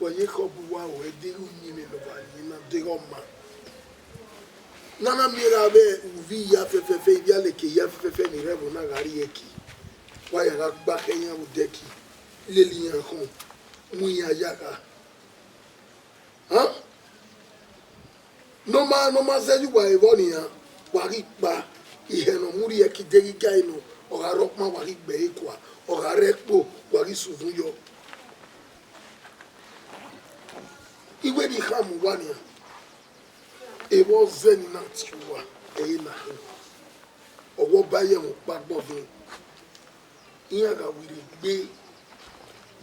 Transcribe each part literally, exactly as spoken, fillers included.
Wẹ ye khọ bu uwa ruẹ, deghẹ uyinmwẹ ne ọ wa yin na, deghẹ ọ ma. Ne a na miẹn gha vbe uvbi hia fẹfẹfẹ, ivbi aleke hia fẹfẹfẹ ni rre ẹvbo na gha rrie ẹki, wa ya gha gba khẹ iran vbe odẹ ẹki, lele iran khọn, mu iran ya gha. Hàn? Ne ọ ma, ne ọ ma zẹ ye uwa vbọ nian, wa ghi kpa, ihẹ ne ọ mu rrie ẹki deghẹ iga nọ, ọ gha rre ọkpan, wa ghi gbe ẹre kua, ọ gha rre ẹkpo, wa ghi sẹ uvun yọ. Iwẹ ne I khama uwa nian, evba ọzẹ ne I na tie uwa, ẹre na khin. Ọ wẹ ọba ye ẹmwẹ ọkpa gbọvbiẹ, iran gha werriegbe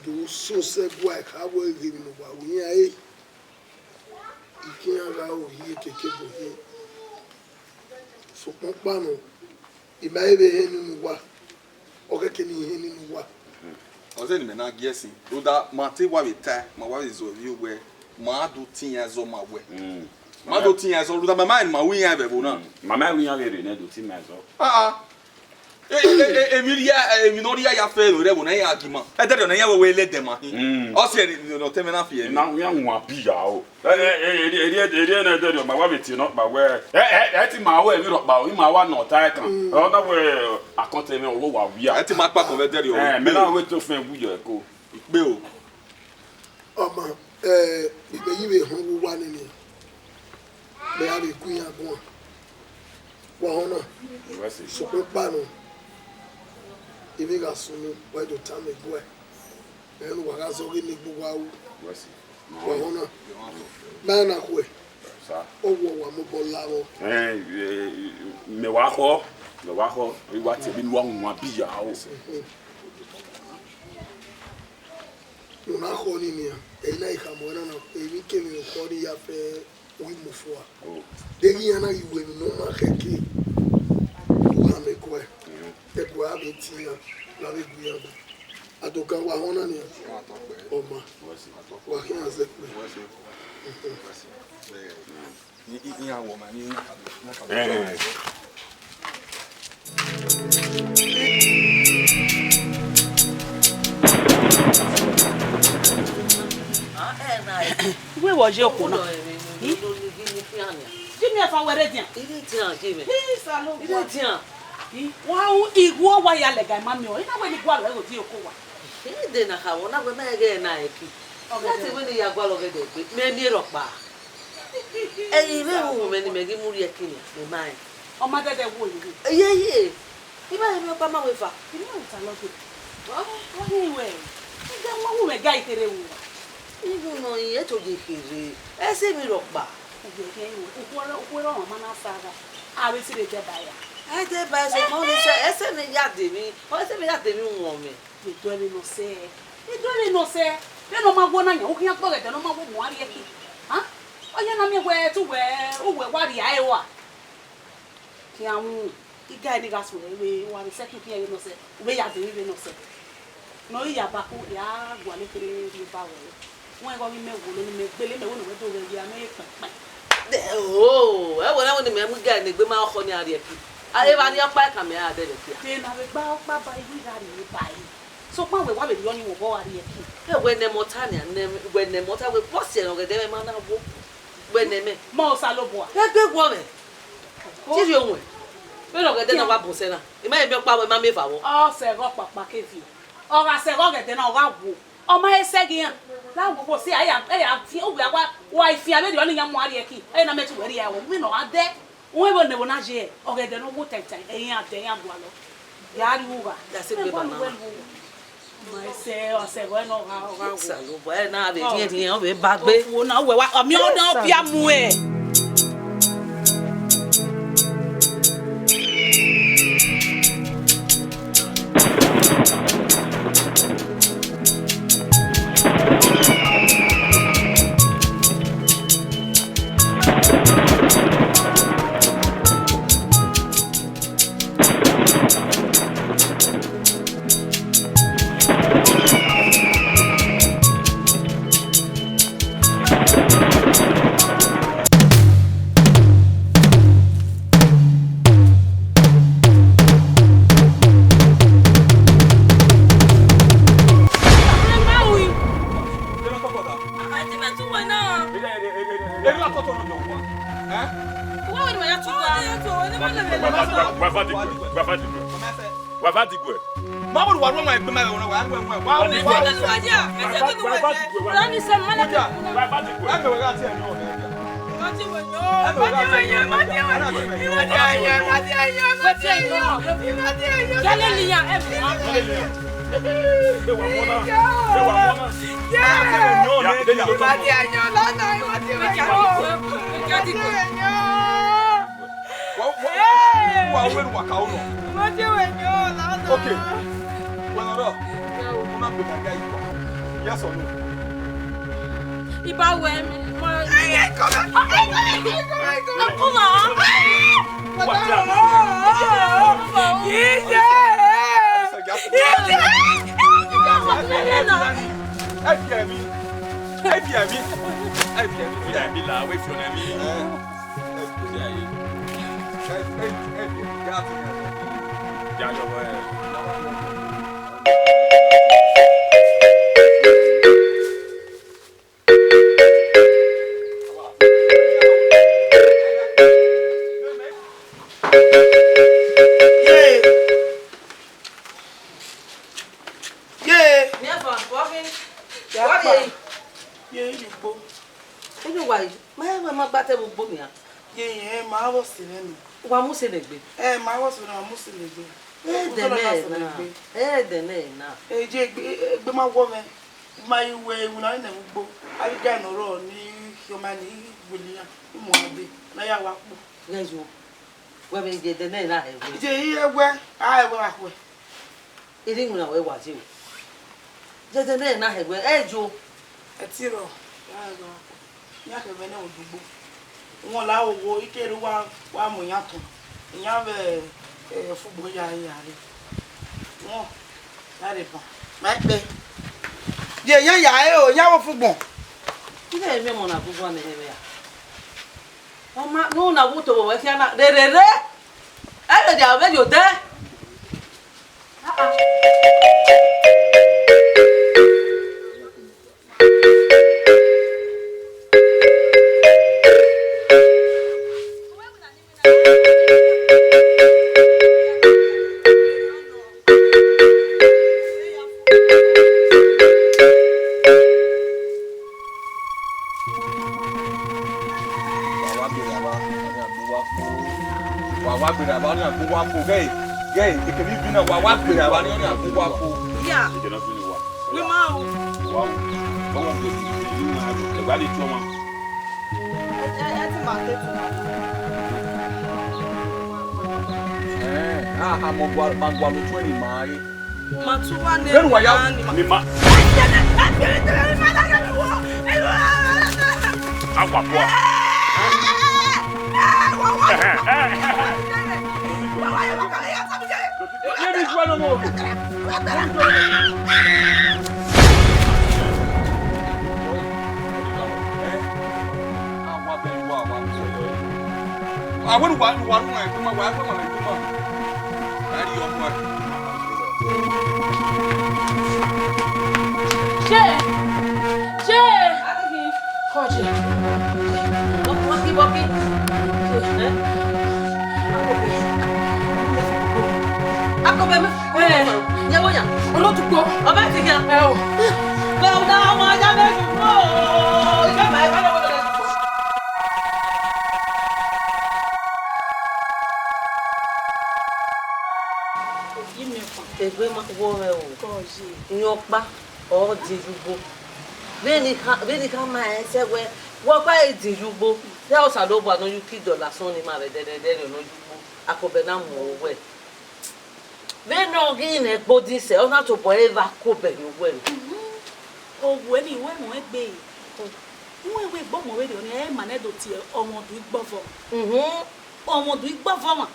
do so sẹ ẹguae kha wẹ ghe emwi ne uwa ru iran re, I ke iran gha ru ohiẹn keke do hiẹn. Sokpan ọkpa nọ, I ma he vbe hẹn nene uwa, ọ khẹke ne I hẹn nene uwa. Ọ zẹ ne imẹ na gie ẹse, rhunmwuda ma te wa vbe tae, ma wa vbe zẹ ovbi wẹ, ma do te iran ẹzọ ma wẹ. Ma do te iran ẹzọ, rhunmwuda ma ma rẹn ne ima ru iran vbe ẹvbo na. Ma ma ru iran vbe rre nẹ, do te ima ẹzọ. Ah, ah. E, e, e, e, emwi rhia, emwi ne ọ rhia ya fẹ ẹre ẹvbo na, iran gi ima. Ẹdẹrriọ na, iran wẹ wẹ lẹdẹ ma hin. Ọ si ẹre ne ọ tẹ mwẹ na fi ẹre. Na ru iran wan biya o. Ẹ, ẹ, ẹ, erriẹ, erriẹ, erriẹ ne ẹdẹrriọ ma wa vbe tie nọkpa wẹ, ẹ, ẹ, ẹ te ima ru emwi rhọkpa o, ima wa nọ ọta ẹkan. Ọ na wẹ akọntẹ mwẹ ọghe wa wia. Ẹ te ima kpakọn vbe ẹdẹrriọ o. Ẹ, mẹ na wẹ te ofẹn wu yọ ẹko. Ikpe o. Ọ ma, ẹ, imẹ ghi vbe họn vbe uwa nene, mẹ gha vbe gu iran guan. Wa họn na, sokpan ọkpa nọ, I vbe gha sunu, wa do tama ẹguae. Ẹ ne uwa gha zẹ ọghe ne egbe uwa ru. Wa họn na, ma na khuẹ, ọ wẹ wa mobọ la vbọ. Ẹ, ẹ, mẹ wa khọ, mẹ wa khọ, I wa tie emwi ne uwa wan biya o. Ne u na khọ nii nian, ẹre I na ghi khama ruẹ na, emwikemwi ne u khọ nii ya fẹ, u ghi mu fua. Deghẹ iran na ghi wẹ emwi ne ọ ma khẹke, u khama ẹguae, ẹguae a vbe tie iran, ne a vbe gu iran gbe. Adokan, wa họn na nian, ọ ma, wa khian zẹ kpe. Iran wọ ma ni. Ẹhẹn. Wẹ vbọ ye okhuo na? Jimmy, efa wẹ rre dian? Wa ru igho, wa ya lẹga ima miẹn ọre, I na wẹ ne I gualọ ẹre odẹ oko wa. Ẹdẹ na kha vbọ na wẹ ma ghẹ na ẹki. Ọ gha te wẹ ne I ya gualọ ọghe ẹdẹ egbe, mẹ miẹn rhọkpa. Ẹ, I vbe ru mẹ ne imẹ ghi mu rrie ẹki nian, mẹ ma rẹn. Ọ ma dẹdẹ wo yi. Eye, eye. I ma rẹn emwi ọkpa ma wẹ eva. I ma rẹn ota lọghe. Ọ, ọ hin wẹ. I gha mu wu mẹ ga ikherhe wu. Ighẹ nọ, irẹn to ye kherhe. Ẹ sẹ emwi rhọkpa. Uwẹ khian ru, ukhuo rẹ, ukhuo rẹ ọmwa ma na sa gha. A vbe sirri dẹ ba ya. A dẹ ba ya, sokpan ọnii sẹ, ẹ sẹ mẹ ya de emwi, ọ sẹ mẹ ya de emwi wọn mwẹ. Vbe do ẹmwẹ ne ọ sẹ, vbe do ẹmwẹ ne ọ sẹ, vbene ọ ma wo na yan, u khian kpe ọghẹdẹ ne ọ ma wo mu a rrie ẹki. A? Ọ yan na miẹn wẹ te uwẹ, uwẹ wa rhie ẹre rua. Khian wu, I ga ne I gha suẹn vbe uwa vbe sẹ ẹki, u khian vbene ọ sẹ, u vbe ya de emwi vbene ọ sẹ. Ne ọ ghi ya ba ku, ya gualọ kherhe rhie ba wẹ. Wẹ ighẹ ọghe mẹ wolo ne imẹ gbele, mẹ wẹ ne uwẹ do ghẹ ye, a mẹ ye kpẹnkpẹn. Ẹ, o, ẹ wẹ na wẹ ne imẹ mu ga ne egbe ma ọkhọ ni a rrie ẹki. A, evba ni ọkpa ẹkan mẹ a dẹ vbe ẹki a. Te na vbe gba ọkpa ba iwu gha rrie ba ẹre. Sokpan wẹ wa vbe rhie ọnii mwẹ obọ gha rrie ẹki. Ẹ wẹ ne ẹmwata nian, ne wẹ ne ẹmwata wẹ, vbọ siẹ ne ọghẹdẹ mwẹ ma na wo. Wẹ ne mẹ. Ma Osanobua. Ẹgbẹ wọ mwẹ. Ti rhie owẹn. Vbene ọghẹdẹ na wa bun sẹ na. I ma ye miẹn ọkpa vbọ, I ma miẹn eva vbọ. Ọ sẹ ẹghẹ ọkpakpa ke viẹ. Ọ gha sẹ ẹghẹ ọghẹdẹ na, ọ gha wo. Ọ ma he sẹ ẹghẹ iran. La wo wo si, a ya, a ya fian, uwẹ a wa, wa fian vberriọ ne iran mu a rrie ẹki. Ẹ na mẹ te uwẹ rhie ẹre, vbene ọ gha dẹ. Uwẹ vbe ne ẹvbo na ye, ọghẹdẹ ne ọ wo tẹntẹn, ẹ iran dẹ iran gualọ. Ya rrie ugha. Ya sẹ egbe ba na. Ma sẹ, ọ sẹ ẹghẹ ne ọ gha, ọ gha wo. Osanobua, ẹ na vbe rhiẹnrhiẹn, ọ vbe ba gbe. Wo na, uwẹ wa, ọ miẹn ọdọ ọ bia mu ẹ. Wa va diguẹ, wa va diguẹ. Wa va diguẹ. Ma vbọ wa ru ọmwa egbe ma vbe wẹ, wa wẹ, wẹ, wa wẹ, wa wẹ. Wa va diguẹ, wa va diguẹ. Wa va diguẹ. Ẹ mẹ wẹ gha tie ẹre nọ. Ẹ mẹ wẹ gha tie ẹre nọ. Wa, wa, wa wẹ ne uwa ka ru nọ. Okay. Wẹ nọ rọ? Ọ na gbe ma ga yi. Yes or no? Iba wẹ mi. Ọkọ ma. Wa tie ẹre. Iye. Iye. Ẹ biẹ mi. Ẹ biẹ mi. Ẹ biẹ mi. Ẹ biẹ mi la, wẹ fi ọna mi. Ye. Miẹn fa, wa khin? Ya wa kpa. Ye, ye, ye ugbo. Inu wa yi? Ma, ma, ma gba te vbe ugbo nian. Ye, ye, ma vbọ sẹ vbe nọ. Wa mu sẹ ne egbe? Ẹ, ma vbọ sẹ vbe nọ, ma mu sẹ ne egbe. Ẹ, dẹ nẹ na. Ẹ, dẹ nẹ na. Ẹ, je egbe, egbe ma wọ mwẹ. Ma yi wẹ iwinna nẹ vbe ugbo. Avbe guy ne ọ rrọọ ni khiọ ma ni wele iran, I mu a dee, ne a ya wa kpo. Ghẹ yo. Wẹ vbe ye dẹ nẹ na hẹ wẹ. Je i hẹ wẹ, a hẹ wẹ gha khuẹ. Irhi iwinna wẹ wa ye o. Dẹdẹ nẹ na hẹ wẹ, ẹ yo. Ẹtirọ, ya gha, ya khẹ vbe nẹ odugbo. Wọn la owo, I kere wa, wa mu iran tọn. Iran vbe, eh, ọfugbo ya, ya re. Wọn, ya re ban. Ma kpe. Ye iran ya re o, iran vbe ọfugbo. Ighẹ emwi ọmọ na gugu amẹ hẹ mwẹ ra? Ọ ma, ne u na wu tobọ wẹ khian na, rherhe rre. Ẹ vbe dia vbe ye odẹ. Wa wa gberra vba, ọni a gu uwa fo. Wa wa gberra vba, ọni a gu uwa fo. Ghẹ, ghẹ, ekevbe ivbi na, wa wa gberra vba, ọni a gu uwa fo. Ya. Wẹ ma o. Wa o. Ọmọ bẹghe, ẹwa ni tuọmọ. Ẹ, ẹ, ẹ ti ma te tuọmọ. Ẹ, a, a mọ gua, ma gualọ otu ẹre ma re. Ma tu uwa ne. Vbene uwa ya ni ma. Ni ma. Akwa bua. Ẹhẹn, ẹhẹn. Let me swallow no. Awa bẹ wa wa. Awe nu wa, wa nu wa, kuma wa, wa wa, kuma. Ari ọkọ ẹ. Ṣé? Ṣé? Kọjẹ. Bọki, bọki. Ṣé? Akọbẹ mi. Ẹ. Yẹ wo yan. Olótùgbò. Ọba ti yan. Ẹ o. Bẹ́ẹ̀ o, ọmọ ajá méjì kúrò. Ìjọba ẹ bá lọ́wọ́ lọ́wọ́. Egbe ma wọ rẹ o. Iyẹn ọkpa, ọ di ye ugbo. Vbene I kha, vbene I kha ma rẹn sẹ wẹ, wẹ ọkpa e di ye ugbo. Te Osanobua ne ọ ye uki dọlọ asọn ne ima vbe dẹdẹdẹ ne ọ ye ugbo. Akobẹ na mu owẹ. Vbene ọ ghi nẹ gbe odin sẹ, ọ na tobọ ẹre vbe akobẹ ye owẹ nọ. Owẹ ni wẹ mu egbe. Wẹ wẹ gbe ọmọ vberriọ ni, ẹ ma nẹ do tie ọmọ do igbọvọ. Ọmọ do igbọvọ ma.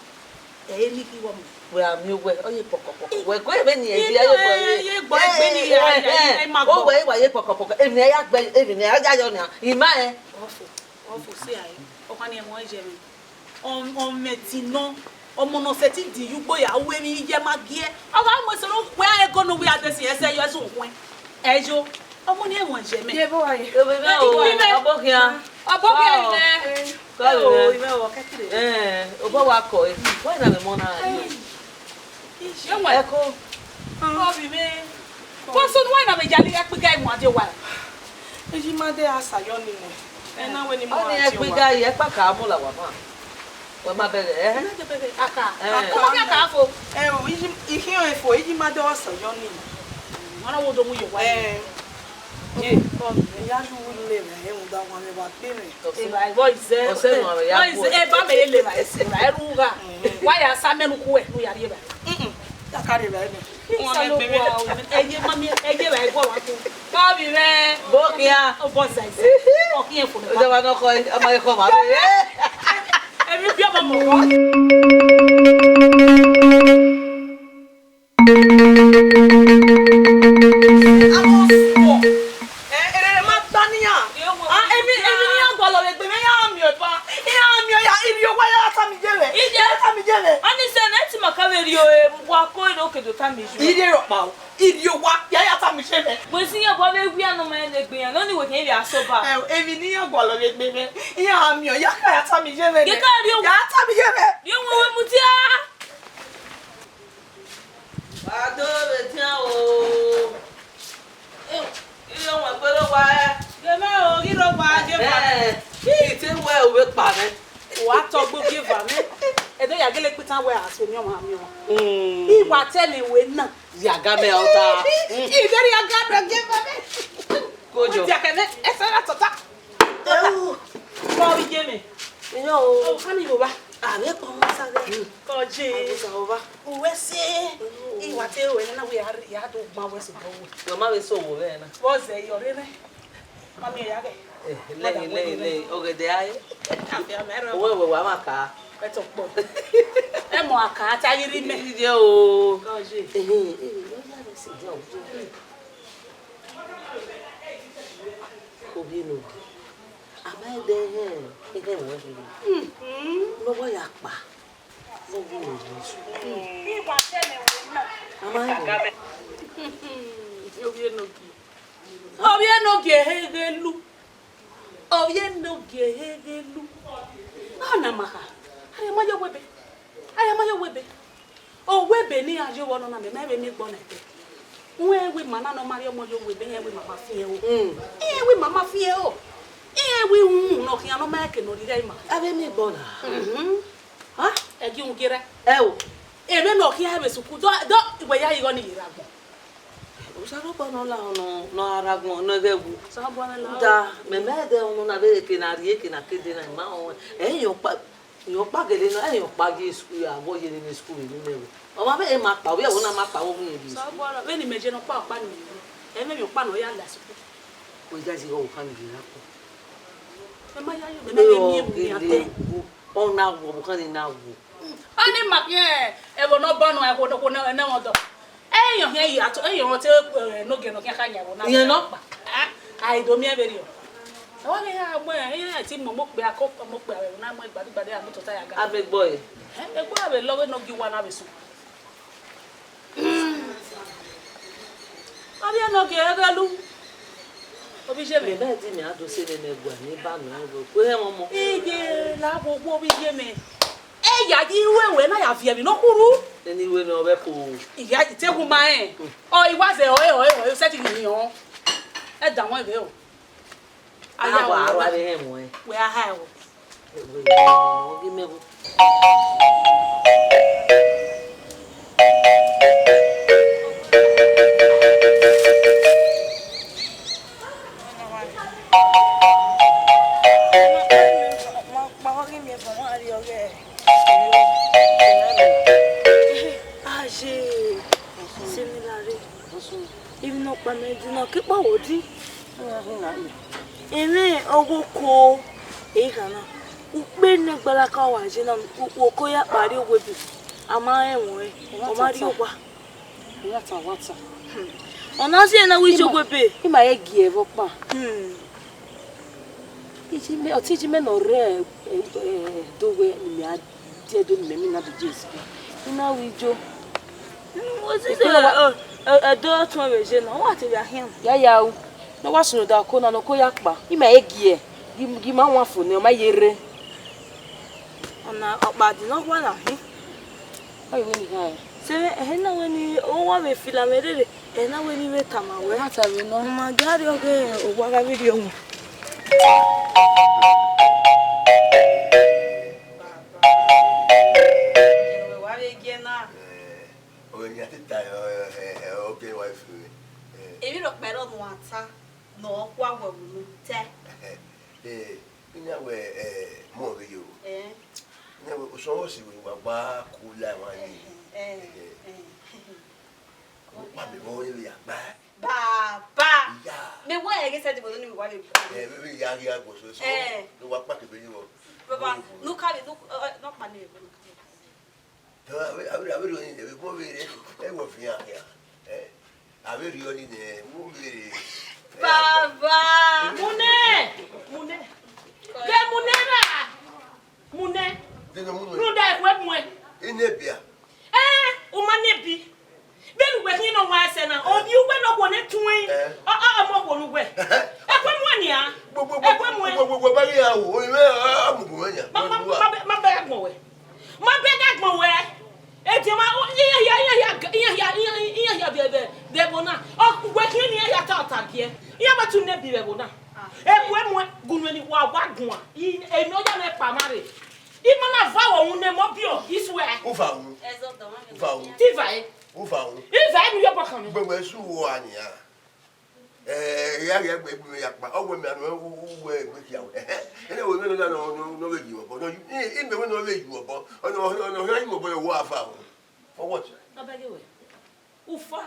Ẹ i ni khin vbe ọmọ. Wẹ a miẹn owẹ, ọ ye pọkọpọkọ. Wẹ gbe vbene I ye, ye gbe ni ya, ya, ya, ya, ima gbe. Owẹ, I wa ye pọkọpọkọ. Emwi ne a ya gbe, emwi ne a ya yọ nia, ima rẹn. Ọfo, ọfo, si a re. Ọkhan ni ẹmwẹ ọnrẹn ye mwẹ. Ọ, ọ mwẹ ẹtin nọ, ọmọ ne ọ sẹtin di ye ugbo ya, ru emwi iye ma giẹ. Ọ gha mu eso ne ọ khuẹ ego ne uwẹ a de sin ẹsẹ yọ ẹsẹ okhuẹn. Ẹ yo. Ọmọ ni ẹmwẹ jẹ mẹ. Ye vbe wa ye? Ebe mẹ o, ọbọ khian. Ọbọ khian. Kọ vbe mẹ. Ẹ, obọ wa kọ e. Why na me mọ na? Ẹ ko. Kọ vbe mẹ. Kọ so why na me ya ni ẹkpiga ẹmwẹ de wa? Eyi ma de asa yọ ni mọ. Ẹ na wẹ ni mọ. Ọ ni ẹkpiga ye ẹkpa ka mu la wa ma. Wẹ ma bẹghe, ẹ? Aka. Aka. Ọmọ kia ka fo. Ẹ o, iji, ikhian efo, iji ma de ọsa yọ ni. Ọna wo do mu ye wa. Ẹ. Ye. Ọ, ya ju wu le mẹ, ẹ, u da wa mẹ wa gbe mẹ. Eva, eva, ize. Ọsẹ nọ, ya. Ize, eva mẹ ye le va, ese va, ẹrugha. Wa ya sa mẹ nu kuẹ, nu ya rie va. Mm-mm. Ya ka rie va mẹ. Wọn mẹ gbe mẹ. Eye mami, eye va ẹguọ wa ku. Kọ vbe mẹ. Bo khian. Ọ bọ zaiza. Ọ khian fo. Ọjọ wa nọ kọ, ọmọ ye kọ ma. Emi bi ọmọ mọ. Avbe ọsuọ, ẹ, erere ma gba ne iran. A, emwi, emwi ne iran gualọ vbe egbe mwẹ, iran miẹn eva, iran miẹn ya, irri owa ya tama iye mwẹ. Iye. Ya tama iye mwẹ. Ọni sẹ ne ẹtin ma ka vbe rrie wa ko ere oke do tama iye. Irri rhọkpa o, irri owa ya ya tama iye mwẹ. Wẹ si iran bu avbe ewia ne ọ ma rẹn ne egbe iran, nọ ni wẹ khian ivbi asoba. Ẹ, emwi ne iran gualọ vbe egbe mwẹ, iran miẹn ya ka ya tama iye mwẹ. Ghe ka rrie owa. Ya tama iye mwẹ. Rrie owa wẹ mudia. Wa do vbe tian o. Iye wọn gbere owa ẹ. Ghe mẹ o, ghi rre owa, ghe mẹ. Ẹ, ite wẹ u vbe kpa mwẹ. Wa tọ gbe ghi eva mwẹ. Ẹdẹ ya gele kpitan wẹ a so miẹn ọmwa miẹn ọmwa. Mm. Iwa tẹ ne wẹ na. Ya ga mẹ ọta. Iveri ya ga mẹ ghe eva mwẹ. Kojo. Dia kẹ mẹ, ẹsẹ na tota. Tota. Kọ vbe iye mwẹ. Iyọ o. Ọ, kha ni vbe owa. A vbe kpọ mọ sa ghẹ. Kọ je. A vbe sa owa. Uwẹ se, I wa te ruẹ nana wẹ ya, ya do gban wẹ sẹ obọ wẹ. Wẹ ma vbe sẹ owo vbe na. Vbọ zẹ yọ rre nẹ. Ma miẹn ya ghẹ. Eh, lẹghe, lẹghe, lẹghe, ọghẹdẹ a re. Afia mẹ rẹ. Owẹ wẹ wa ma ka. Ẹtọ kpọ. Ẹ mọ a ka, a ta ghi rri mẹ. Iye o. Kọ je. Ehe, ehe, ọ ya vbe sẹ dia o. Ovbi enogie, a ma dẹ hẹ, ehẹ ruẹ rhirhi. Ne ọ wa ya kpa, ne ọ gu mwẹ ye Jesu. A ma rẹn. Ovbi enogie. Ovbi enogie ehe ghe lu. Ovbi enogie ehe ghe lu. Ọna ma kha. Aye ma ye owebe. Aye ma ye owebe. Owebe ne iran ye vbe ọnọna, mẹ ma vbe miẹn egbe ọna ẹdẹ. Wẹ wẹ ima na ne ọ ma rhie ọmọ ye owebe, irẹn wẹ ima ma fiẹn o. Mm. Irẹn wẹ ima ma fiẹn o. Irẹn wẹ uhunmwu ne ọ khian ne ọ ma rẹn eke ne ọ rhirhi ẹre ima. A vbe miẹn egbe ọna. Mhm. Ha? Ẹgi uhunmwu gie rre. Ẹ o. Emwi ne ọ khian vbe sukuru, dọ, dọ, wẹ ya igho ni ye rre agbọn. Osanobua ne ọ lahọ nọ, ne ọ gha rre agbọn, ne ọ ghẹ wu. Osanobua ne lahọ. Da, mẹ ma dẹ ọnọna vbe eke ne a rrie, eke ne a ke dee na, ima họn, ẹ i yan ọkpa. Iyan ọkpa gele nọ, ẹ, iyan ọkpa ghi school, a wọ ye nene school vbe unu ẹvbo. Ọ ma vbe ma kpa, ovbi ẹvbo na ma kpa, ọ wu irẹn vbe school. Vbene imẹ ye ne ọkpa ọkpa ni, ẹ mwẹ emwi ọkpa ne ọ ya la school. Wẹ ya ye igho ọvbokhan ni ghi ra kpo. Ẹ ma ya yo, mẹ ma vbe miẹn emwi yan te. Ọ na wo, ọvbokhan ni na wo. Ọni ma khian ẹvbo ne ọ bọ nọ, ẹvbo ne ọ nọ ọdọ. Eyan khian ya to, eyan te, eh, enogie nọ khian kha yan ẹvbo na. Iran nọ kpa. Ah, a i do miẹn vberriọ. Ọ wa ghi ya mu, eh, iran ti mu ọmọ okpia ko, ọmọ okpia vbe ẹvbo na mu gbadigbadi a mu tota ya ga. A vbe gbe ọe. Eh, egbe a vbe lọ vbe enogie uwa na vbe su. Ovbi enogie ẹghẹ lu. Ovbi iye mwẹ. Mẹ ba ẹdẹ mẹ a do sẹ nene ẹguae ne I ba nọ ẹvbo. Ku hẹ mwẹ ọmọ. Iye la wo wo ovbi iye mwẹ. Ẹ ya yi ru ẹwẹ na ya viẹ emwi ne ọ khurhu. Eni ru emwi ọ vbe ko. Iya, I te wu ma rẹn. Ọ, I wa zẹ ọre, ọre, ọre, sẹtin ghi hin ọnrẹn. Ẹ da wọn vbe o. A ya wa, wa vbe hẹn muẹn. Wẹ a ha ẹvbo. Ọ ghi mẹ vbo. Aye, sẹ emwi na rre. Emwi nọkpa mẹ di na, ke kpa wo di. Emwi ọghoko, ekhana. Ukpe ne gbalaka wa je na, u-, uko ya kpa rrie owebe. A ma rẹn ẹmwẹ, ọ ma rrie owa. Ọ na ta, wa ta. Hmm. Ọ na zẹ na wẹ I ye owebe. I ma he gie ẹvbo ọkpa. Hmm. Iji mẹ, ọtẹn iji mẹ ne ọ rre, eh, eh, do wẹ ne imẹ a die do ne imẹ mina do je school. I na wẹ ijo. Hmm, wo si se, eh, eh, eh, do tuẹn vbe je na, wa te vbe a khian. Ya ya o. Ne ọ wa sunu da oko na, ne oko ya kpa. Ima e gie, gi, gi ima wan fo nẹ, ọ ma ye rre. Ọna ọkpa di ne ọ wa na hin. Ọ ye wẹ ne I kha ẹn. Sẹ vbe ẹhẹn na wẹ ne ọ wa vbe fila mwẹ rere, ẹhẹn na wẹ ne I vbe tama wẹ. Ma ta vbe nọ. Ma gha rrie ọghe owa gha vbe rrie ọmwa. Wa vbe gie na. Ọghe ne a te ta, eh, eh, eh, ọghe wa fi, eh. Emwi rhọkpa ẹre ọ nuẹn ta, ne ọ kua wẹ vbe unu te. Eh, iran wẹ, eh, mọ vbe yo. Eh. Iran wẹ, osọn vbe si wẹ wa gba ku la wa ni. Eh, eh, eh. Ọkpa mi vbe ya gba. Baba. Iya. Mẹ wẹ ẹghẹ sẹ de bọdọ ni wa vbe gba. Eh, vbe ya ghi a gbọsọ so. Eh. Ne wa kpa ke vbe yo. Baba, nu ka vbe, nu, eh, eh, nọ kpa ni vbe. Avbe, avbe, avbe rhie ọnii nẹ, vbe ebo vbe rre, ẹ wẹ ọviẹn khian. Eh, avbe rhie ọnii nẹ, ebo vbe rre. Baba! Munẹ! Munẹ! Ghe munẹ ra! Munẹ! Dede munẹ. Rhunmwuda ekhue muẹn. Ine bia. Eh, u ma ne bi. Vbene uwẹ khian ne ọ wa ẹsẹ na, ovbi uwẹ ne ọ khuo ne tuẹn, eh, ọ, ọ, ọ mu okhuo ne uwẹ. Ekhue muẹn nian. Ekhue muẹn. Gbogbo, gbogbo, ba ghi ya wo, oyin mwẹ, a, a mu gun mwẹ yan. Ma, ma, ma bẹ, ma bẹ agbọn wẹ. Ma bẹghe agbọn wẹ. Ediọn ma, iran hia, iran hia, iran hia, iran hia, iran hia vbe, vbe, vbe ẹvbo na. Ọ, uwẹ khian ne iran hia ta ọta giẹ. Iran ma tu ne bi vbe ẹvbo na. Ekhue muẹn, gun nuẹn ni wa, wa guan. I, emwi ọ ya mwẹ kpa ma rre. I ma na va wẹ unu ne mọ biẹ, I swear. Uva unu. Uva unu. Te I va ẹe. Uva unu. I va ẹe ne u ye obọ kan mwẹ. Gbẹgbẹ su wo a nian. Eh, ya, ya, gbe, gbe, ya kpa. Ọ wẹ mẹ anu, u, u, wẹ gbe kia wẹ. Ẹnẹ wo, nọ, nọ, nọ, nọ, nọ vbe yi obọ. Nọ, i, i mẹ wẹ nọ vbe yi obọ. Ọ nọ, ọ nọ, ọ nọ, yi obọ, wọ a fa o. For what? Abeg, wẹ. Ufa.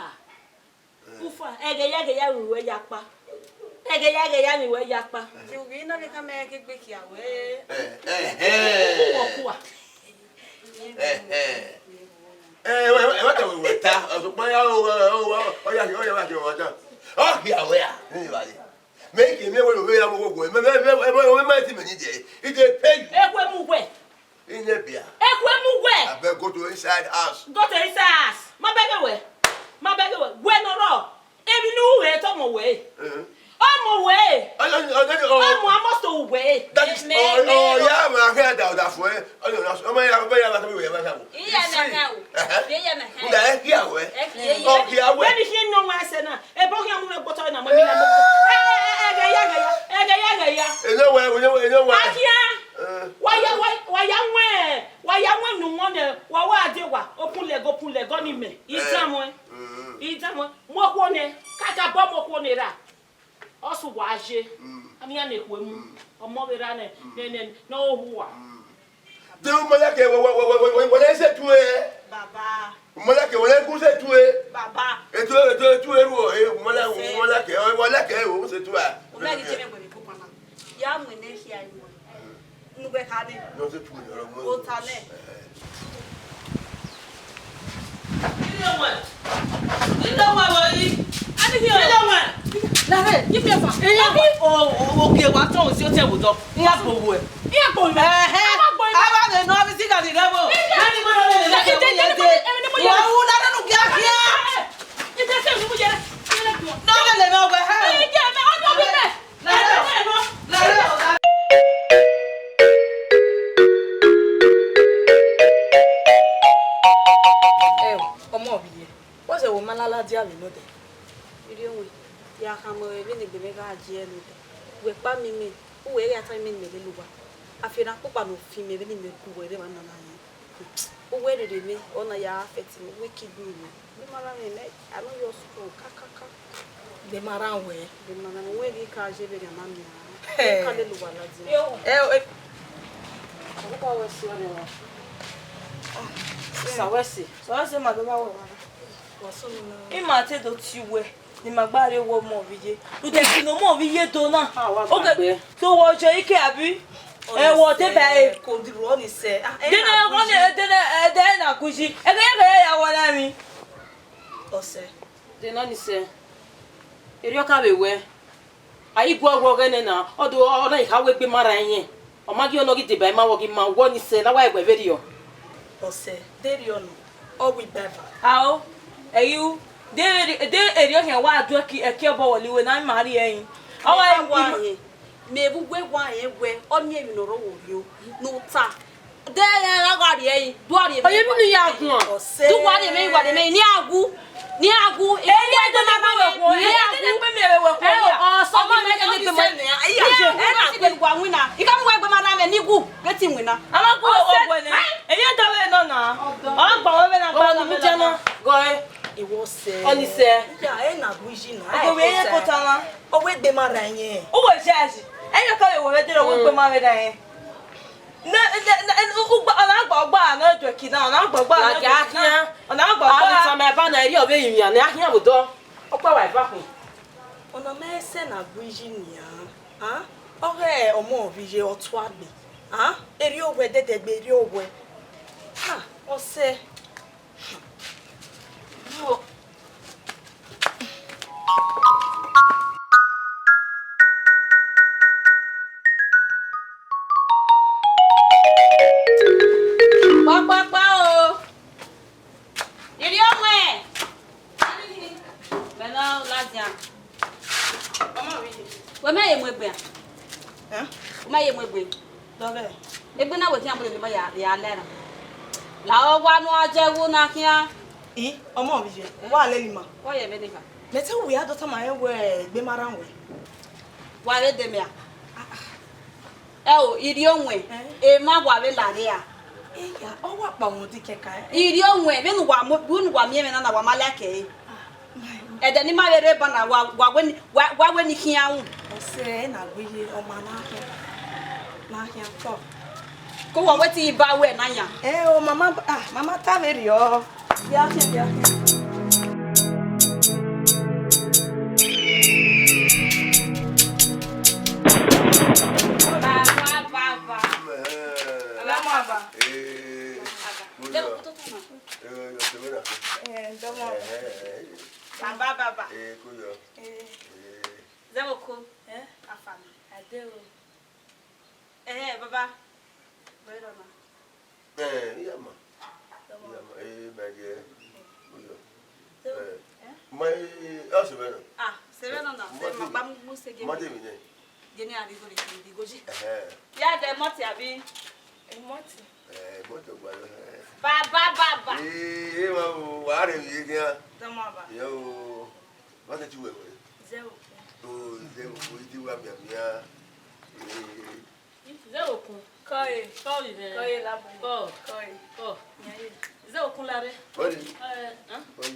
Eh. Ufa. Ẹghẹ ya, ẹghẹ ya, wẹ ya kpa. Ẹghẹ ya, ẹghẹ ya, wẹ ya kpa. Ti u ghi na vbe ka mẹ ke gbe kia wẹ. Eh, eh, eh. Uwa kua. Ẹhẹn. Ẹ, ẹ, ẹ, ẹ, ta wẹ ta, ọ sokpan ya, ọ, ọ, ọ, ọ, ọ ya, ọ ya, ọ ya, ọ ya. Ọ khia wẹ a, ne evbare. Mẹ i ke miẹn wẹ ne ovbi ya mu oghogho, mẹ, mẹ, mẹ, mẹ, mẹ, mẹ, mẹ ti mẹ ni dẹ, I dey pay you. Ekhue mu wẹ. Ine bia. Ekhue mu wẹ. Abeg go to inside house. Go to inside house. Ma bẹghe wẹ. Ma bẹghe wẹ. Wẹ ne ọ rrọọ. Emwi ne u ru ẹre te ọmọ wẹ ẹre. Eh. Ọmọ wẹ ẹre. Ọ, ọ, ọ, ọ, ọ. Ọmọ Amosto wẹ ẹre. That is, ọ, ọ, ya ma kẹ da ọda fun ẹ. Ọ, ọ, ọ, ọmọ ya, ọmọ ya ma kẹ wẹ ya ma kẹ wo. Iye mẹ hẹn o. Ẹhẹn. Iye mẹ hẹn. Nda ẹ kia wẹ. Ẹ kia ye. Ọ kia wẹ. Wẹ ni khian nọ wa ẹsẹ na. Ebo khian mu mwẹ gbotọ na, mo mi na mo. Ẹ, ẹ, ẹ, ẹghẹ ya, ẹghẹ ya. Ẹghẹ ya, ẹghẹ ya. Eno wẹ, eno wẹ, eno wẹ. Akia. Eh. Wa ya, wa, wa ya wẹ, wa ya wẹ nu wọn nẹ, wa wa de wa. Open leg, open leg, ọ ni mẹ. Eh. Idan wẹ. Mm. Idan wẹ. Mu okhuo nẹ, kaka bọ mu okhuo nẹ ra. Ọ sẹ uwa ye. Mm. Amian ne ekhue mu. Mm. Ọmọ vbe ra nẹ, mm, nẹ, nẹ, ne ọ hu uwa. Mm. De u ma like wẹ, wẹ, wẹ, wẹ, wẹ, wẹ, wẹ, wẹ, wẹ, se tu ẹ. Baba. U ma like wẹ, wẹ, gu se tu ẹ. Baba. Etu, etu, etu, eru, e, u ma like, u ma like, wẹ, wẹ, like, wẹ, se tu ẹ. U ma like je me wẹ, ko pa na. Ya mu ne khia ẹ. Nugbe khare. Nọ te tu nẹ, ọrọ mọ. Ota nẹ. Ilé wọn. Ilé wọn wọ yìí. Ilé wọn. Lare, ife fa. Iya, o, o, oke wa tọn si o te wo dọ. Iya gbo wo ẹ. Iya gbo wo. Ẹhẹ. Aba gbo wo. Aba de nọ abi ti ka di rẹ bo. Iya. Mẹni mo lọ lele lẹkẹ mo ye de. Wa wu la nanu kíákíá. Ide se mi mu yẹrẹ. Nọ lele mẹ wẹ hẹ. Iya, mẹ, ọ nọ bi mẹ. Ẹo, ọmọ ovbi ye, wẹ sẹ wẹ ma lala dia vbe nodẹ? Irhiọnmwẹ, ya khama ruẹ vbene egbe mwẹ gha ye nodẹ. Wẹ kpa miẹn mẹ, uwẹ ghi a ta miẹn mẹ lele uwa. Afianma ọkpokpa ne ọ fi mẹ vbene imẹ gu uwẹ rre emwa na na hin. Uwẹ rere mẹ, ọ na ya affect mẹ, uwẹ kidney mẹ. Gbe ma rran mwẹ nẹ, I no just go, ka, ka, ka. Gbe ma rran wẹ. Gbe ma rran mwẹ, wẹ ghi ka ye vbene a ma miẹn. Hey. Ka lele uwa ladian. Ẹ, ẹ. Ọkpọkpa wẹ si ọrẹ wa. Sa wẹ si. Sa wẹ si ma do ba wẹ wa. Wa so mi na. I ma te do tie uwẹ. Ne ima gba rrie owa ọmọ vbe iye. Rhunmwuda ẹki ne ọmọ vbe iye do na. Ah, wa gbagbe. Oge, so wẹ ọjọ ike abi? Ẹ, wẹ ọdẹ ba ẹre. Ko di ruọ ni sẹ. Ah, ẹ, dene na ọgọ ne, dene, ẹ, dene na kuji. Ẹgẹyẹgẹ ya wa na rin. Ọsẹ. Dene ni sẹ. Erriọ ka vbe wẹ. A i gu ọghọ ọghẹnẹ na, ọ do, ọ na i kha wẹ egbe ma rran iyẹn. Ọ ma gie ọ nọ ghi deba ima, wẹ ọ ghi ma wọ ni sẹ, na wa ẹguẹ vberriọ. Ọsẹ, de erriọ nọ, ọ wẹ igba eva. Ao, ẹ i ru, De erriọ khian wa duẹ ẹki ẹbọ wọlẹ iwe na, ima rhie ẹre. Ọ wa wa rhie. Mẹ vbe uwẹ wa rẹn wẹ, ọ miẹn emwi ne ọ rre ọvbokhan ne u ta. De ẹre ra gha rhie ẹre, du a rhie emwi. Ọ ye emwi ne u ya guan. Du wa rhie emwi, wa rhie emwi, ne a wu, ne a wu. Ẹ i ya dele gbe wẹ khuo, ẹ i ya dele gbe miẹn vbe wẹ khuo. Ẹ, ọ sọ ma mẹ dele gbe ma. Ẹ i ya, ẹ na gbe wa winna. I ka mu wẹ gbe ma na mẹ ni wu, ghe ti winna. A ma gu wẹ wẹ nẹ. Ẹ i ya dọlọ nọ na. Ọ gba wẹ vbe na gba na. Gọe. Iwọ sẹ. Ọni sẹ. Ya, ẹ na gu yi na. Ọ wẹ ye kota na. Ọ wẹ gbe ma ra yẹn. Uwẹ judge. Ẹ yẹ ka vbe wẹ vbe dele, ọ wẹ gbe ma vbe ra yẹn. Ne, ne, ne, ugba, ọ na gba ọgba ne ọ duẹ ẹki na, ọ na gba ọgba ne ọ duẹ ẹki na. Ọ na gba ọgba. Ani tama ẹba na, erriọ vbe rinmwian ne a khian vbe odọ. Ọkpa wa eva khin. Ọna ma ẹsẹ na gbe iyi nian. Ah, ọghe ọmọ vbe iye ọ tua gbe. Ah, erriọ wẹ dẹdẹ gbe erriọ wẹ. Ah, ọsẹ. Kpakpakpa o. Iriọnmwẹ. Mẹ ne ọ ladian. Wẹ ma ye mu egbe a? Ẹ? Wẹ ma ye mu egbe? Dọghẹ. Egbe na wẹ khian mu lele ma ya, ya lẹ na. La ọ wa nu a jẹ wu na khian. I, ọmọ vbe iye, wa lele ima. Wọ ye vbe ne kha. Mẹ te wẹ a do tama rẹn wẹ egbe ma rran wẹ. Wa vbe de mẹ a? Ẹ o, Iriọnmwẹ, emwa wa vbe la rre a? Iya, ọ wa kpa wọn di kẹkan. Iriọnmwẹ, vbene uwa mu, vbene uwa miẹn mwẹ na na, wa ma like ẹre. Ẹdẹ ne ima vbe rre eba na, wa, wa wẹ ni, wa, wa wẹ ni khian ru. Ọsẹ ẹre na gbe ye, ọ ma na khian, na khian tọ. Ko wọ wẹ te I ba wẹ na yan. Ẹ o, mama, ah, mama ta vberriọ. Bia khian, bia khian. Baba, baba. Mama, baba. Eh, baba. Baba, baba. Eh, ko yọ. Eh. Eh. Zẹ vbe okun. Eh? Afa na. Ade o. Eh, baba. Wẹ rọ na. Eh, iya ma. Iya ma. Eh, ma ye. Ko yọ. Eh. Ma, eh, a se vbe na. Ah, se vbe na na. Se ma gba mu, mu se ge. Ma de mi ne. Gene a rhie igho rhie igho yi. Ẹhẹn. Ya dẹ mọti abi? Mọti. Eh, mọti gba yo. Baba, baba. Eh, eh, ma o, wa rẹ mi ye gian. Tọmọ ba. Yo, ma ke ti wẹ wẹ. Zẹ okun. O, zẹ okun, i ti wa miamia. Eh. Zẹ okun. Kọ e. Kọ e. Kọ e labọ. Kọ. Kọ e. Kọ. Zẹ okun lare. Kọ e. Eh, huh? Kọ e.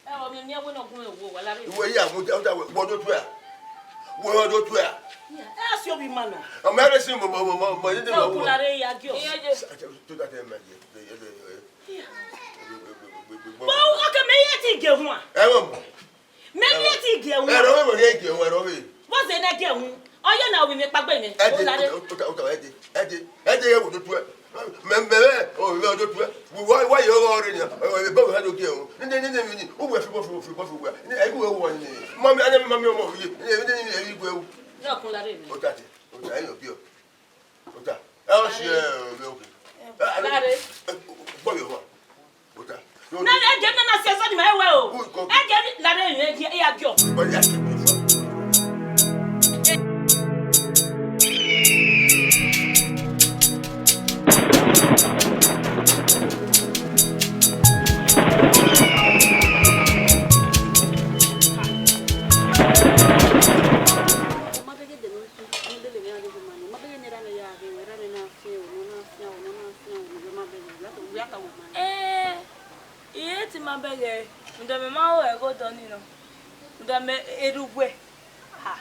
Ẹ, ọ miẹn miẹn wẹ ne ọ gun mwẹ wo, wa lare. Iwẹ ya, mo ta, mo ta, wẹ, wẹ do tuẹ. Wẹ do tuẹ. Ẹ, a si ovbi ima na. Ọmọ ẹre si mo, mo, mo, mo, mo, ye de. Ẹ, wa okun wo. Lare ya giọ. Iye je. Sa, sa, to that, eh, ma ye. Ye, ye, ye, ye. Iye. Ye, ye, ye, ye, ye, ye. Bọ, okay, mẹ ye ti gie huan. Ẹ, mo. Mẹ ye ti gie huan. Ẹ, rọ vbe, mo ye gie huan, rọ vbe. Bọ zẹ ne gie huan. Ọ ye na ovbi mwẹ kpaegbe mwẹ. Ẹ de, o lare. Ota, ota, ota, ẹ de. Ẹ de, ẹ de, ẹ wo do tuẹ. Mẹ, mẹ, mẹ, o, mẹ do tuẹ. Wa, wa ye ọghọ rre nian. Ẹ, ebe wẹ do gie o. Nene, nene, nene, u wẹ fi bọ, fi bọ, fi bọ, fi bọ. Nene, ẹ gu wẹ wo nene. Mami, ane mami ọmọ ye. Nene, nene, nene, ẹ gu wẹ wo. Zẹ okun lare. Ota te, ota, ẹ yọ bi o. Ota. Ẹ ọ si ẹ, o, oke. Lare. Gbọ yọ wa. Ota. Na, ẹ jẹ na na si ẹsọ ni ma wẹ o. Ẹ jẹ lare, ẹ jẹ, ẹ ya giọ. But you have to pay for it. Ẹẹn, I re te ima bẹghe, rhunmwuda mẹ ma ho ẹghẹ odọ ni nọ, rhunmwuda mẹ erha uwẹ. Ah,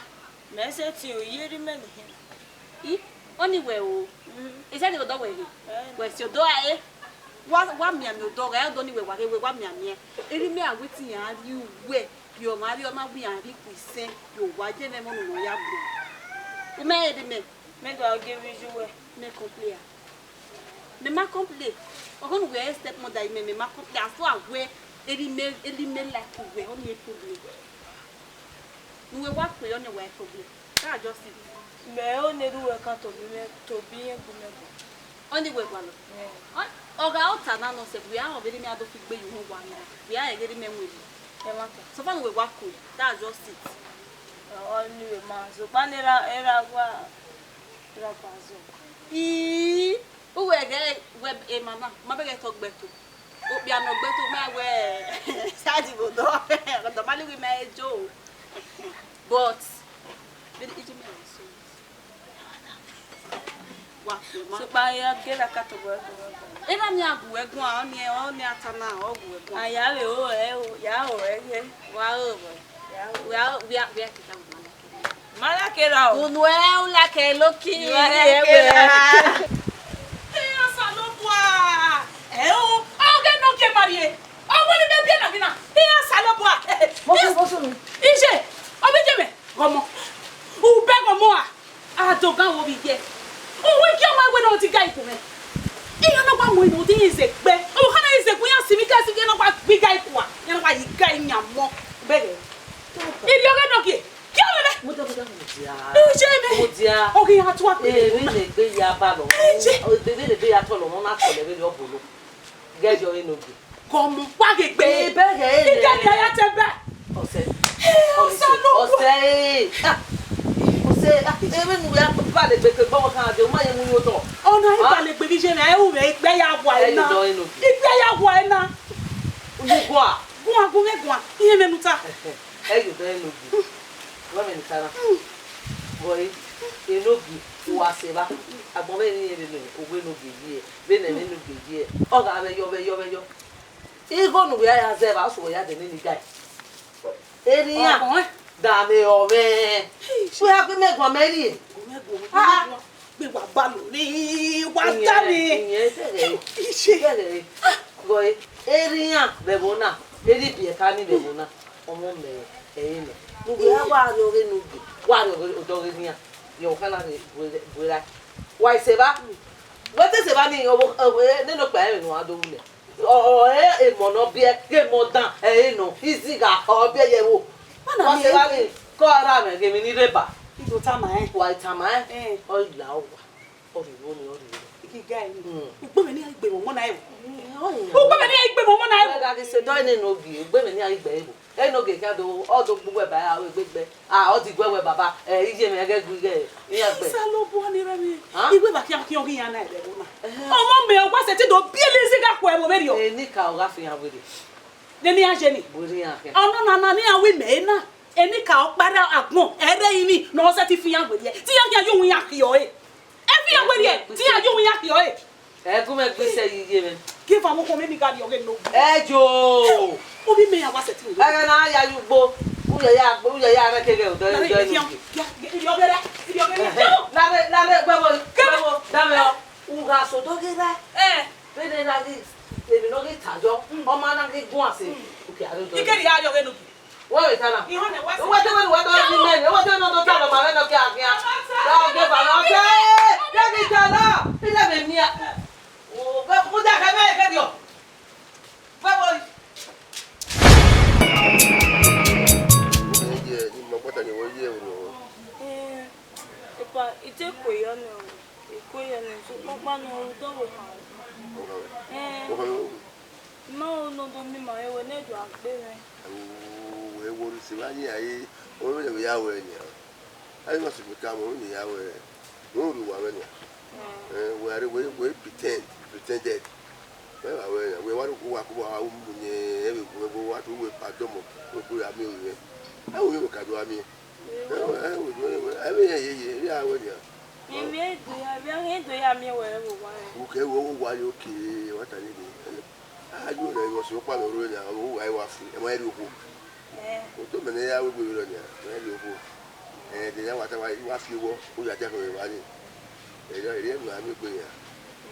mẹ sẹtin o, I ye erha imẹ nẹ. I, ọni wẹ o. Mhm. I sẹtin odọ wẹ rre. Ẹẹn. Wẹ si odọ ra re. Wa, wa mianmian odọ, gha odọ ni wẹ wa rre, wẹ wa mianmian. Erha imẹ a wẹ te iran rhie uwẹ, rhie ọmwa, rhie ọmwa, wẹ iran rhie ikhuo isẹn, rhie owa, je mwẹ ẹmwẹ unu ne ọ ya gbe. U mẹ erha imẹ. Mẹ gha gie vbe iye uwẹ. Mẹ complain a? Mẹ ma complain. Ọghọ ne uwẹ stepmother imẹ, mẹ ma complain. As far as wẹ, erha imẹ, erha imẹ like uwẹ, ọni problem. Ne uwẹ wa kpe, ọni wa problem. That's just it. Mẹ ọni erha uwẹ kan tobọ imẹ, tobọ irẹn gu mẹ guan. Ọni wẹ gualọ. Yeah. Ọ, ọ gha ọta na nọ sẹ, wẹ a rẹn vbe erha imẹ a do fi gbe ye uhunmwu uwa nẹ. Wẹ a rẹn ghe erha imẹ winna. Ẹmwata. So far ne uwẹ wa ku, that's just it. Ọ ni vbe ma, sokpan ne erha, erha wa, erha wa zọ. Ii, uwẹ ghẹ wẹ emwa na, ma bẹghe tọ gbe ẹto. Okpia nọ gbe ẹto ma wẹ, sadi vbe odọ, ọdọ ma lughe ma e jo. But, vbene ije mẹ rẹ so. Wa, wa. Sokpan ya gie la ka tobọ ẹre. Erha ni a gu wẹ guan, ọni, ọni a ta na, ọ gu wẹ guan. A ya vbe ro ẹ o, ya ro ẹ ye. Wa ro vbọ. Ya ro. Wa, wa, wa, wa, Ma like erha o. Unu ẹ u like Loki. You are like erha. Ẹ, Osanobua. Ẹ o, ọ ghe ne ọ gie ma rrie. Ọ wẹ ne mẹ biẹ na ghi na. Ẹ, Osanobua. Mo fi bọ sunu. Ije, ọ vbe je mẹ, ghọmọ. U bẹ ghọmọ a. A do gan wo vbe iye. U wẹ gie ọmọ wẹ ne ọ di ga ikun mẹ. Iran na wa mu inu di ize gbe. Ọ kha na ize gbe, iran si mi ga si iye na wa gbe ga ikun a. Iran na wa yi ga iyan mọ. Bẹghe. Iri ọghe nọ gie. Gie ọmọ mẹ. Mudia, mudia, mudia. Ije mẹ. Mudia. Ọ ghi ya tua gbe. Ee, vbene egbe ya ba lọ. Ije. Vbene egbe ya tọ lọ, ọ na tọ lẹ vbene ọ bolo. Ghẹ yọ enogie. Gọmọ, wa ghe gbe. Ee, bẹghe ne. Ige ni a ya te bẹ. Ọsẹ. Ee, Ọsẹ, Ọsẹ, ee. Ah. Ọsẹ, ah, emwi ne u ya ba legbe ke gbọmọ kan de, u ma ye mu yo tọ. Ọna i ba legbe vbe iye na, ẹ ru mwẹ, ikpẹ ya wa ena. Ẹ yọ enogie. Ikpẹ ya wa ena. Uyi gua. Guan, gu mwẹ guan. Iye mwẹ nuta. Ẹ yọ enogie. Wẹ mwẹ nuta na. Wẹ enogie, u wa sẹ evba. Agbọn mwẹ ne irẹn vbe mẹ, u wẹ enogie yi ẹ. Vbene enogie yi ẹ. Ọ gha vbe yọ, vbe yọ, vbe yọ. Igho ne uwẹ ya zẹ evba, ọsẹ uwẹ ya dẹ nene ga. Erriọ iran, da mwẹ ọmwẹ. Wẹ a gbe mẹ guan mẹ rrie. Gbe wa ba lo ni, wa da ni. Iye, iye, iye. Iye. Gọ e, erriọ iran vbe ẹvbo na, erriọ ibiẹka ni vbe ẹvbo na. Ọmọ mẹ, ẹre nọ. Uwẹ a wa rrie ọghe ne ugie, wa rrie ọghe odọ ọghe nian. Yọ, okha na rre bu era. Wa i sẹ evba. Wẹ te sẹ evba ni, nene okpia ẹmwẹ ne uwa do ru nẹ. Ọ, ọ, ẹ, emọ ne ọ biẹ, ghe emọ dan, ẹre nọ, izigha, ọ biẹ ye ẹvbo. Wa sẹ evba ni, ke ọ ra mwẹ ghe emwi ni rre ba. I do tama ẹn. Wa i tama ẹn, ọ i la uwa. Ọ rhirhi ni, ọ rhirhi. I ghi ga ẹre ni. Ugbẹn mwẹ ne iran gbe mwẹ ọmọ na ẹvbo. Ugbẹn mwẹ ne iran gbe mwẹ ọmọ na ẹvbo. Wẹ gha ghi sẹ dọ nene ogie, ugbẹn mwẹ ne iran gbe ẹvbo. Enogie khian do, ọ do gbe uwẹ ba, a, egbe gbe. A, ọ di guẹ wẹ baba, ẹ, iye mwẹ ghẹ gu ighẹ iran gbe. Osanobua ni rre mwẹ. Iwẹ vbe khian khian ọghe iran na ẹvbo na. Ọmọ mẹ, ọ wa sẹtin do biẹlẹ izigha khuẹ vbe ovberriọ. Enikaro gha fi iran werriẹ. Nene iran ye ni. Werriẹ iran khian. Ọnọna na ne iran ru imẹ na. Enikaro kpa rre agbọn, ẹ rre ẹrinmwi ne ọ sẹtin fi iran werriẹ. Te iran khian ye uwu iran khiọ ẹre. Ẹ fi iran werriẹ, te iran ye uwu iran khiọ ẹre. Ẹ gu mwẹ gbe isẹ ye iye mwẹ. Gie evba vbe okhuo mwẹ ne I gha rrie ọghe ne ogie. Ẹ jo. Ovbi mẹ iran wa sẹtin werriẹ. Ẹghẹ ne a ya ye ugbo, u ya ya gbe, u ya ya rẹn keghe odọ, odọ enogie. Irhiọghe rẹ, irhiọghe rẹ. Lare, lare, gbe ẹvbo, gbe ẹvbo, dame ọ. U gha sẹ odọ ghe rre. Vbene na ghi, emwi ne ọ ghi ta yọ, ọ ma na ghi guan sẹ, u ke a rrie odọ. I ke rhie a rrie ọghe enogie. Wẹ vbe ta na? Ihọn nẹ, wẹ sẹ. Uwẹ te wẹ ne uwẹ do ni mẹ, uwẹ te wẹ ne ọ do ta nọ ma vbe nọ kia khian. Ra ọ gbe ba nọ sẹ, de ni ta na, I lẹ vbe miẹn. O, vbe, vbe uda khẹ mẹ ke diọ. Vbe vbo? Ye, ni ma gbata ni wẹ ye unu. Eh, epa, I te kue yọ nẹ o. I kue yọ nẹ, sokpan ọkpa nọ, u dọvbe khan. Ọkpa nọ. Eh. Ọkpa nọ. I ma ho ne ọ do miẹn ima, wẹ ne ọ do gbe mwẹ. Awo, wẹ wo ni se vbe ayin a ye, ọ vbe ya wẹ nian. A i ma sẹ ebe ka mọ, ọ vbe ya wẹ, wẹ ru uwa mwẹ nian. Eh. Eh, wẹ a rre, wẹ, wẹ pretend, pretended. Wẹ gha wẹ nian, wẹ wa rhie okhuo uwa kobọ, a wa mu yẹn, ẹ vbe gu mwẹ, wa tu wẹ pa dọmọ, wẹ kuru ya miẹn ovbi mwẹ. Ẹ wo, vbe ka do a miẹn. Ẹ wo, ẹ wo, ẹ vbe iran yeye, ẹ vbe a wẹ nian. Emwi e do ya, emwi e do ya miẹn wẹ vbe owa rẹ. Ukẹ wo, owa rẹ oke, wa ta ni de. A yo rẹ vbe ọse ọkpa vbe orre nian, owa i wa fi, ẹ ma rhie okhuo. Eh. Oto mẹ ne ya wegbe vberriọ nian, ẹ ma rhie okhuo. Eh, de ya wa ta wa, wa fi owọ, u ya dia khẹ vbe evba ni. Ẹ ya, ẹ rhie emwi a miẹn egbe nian.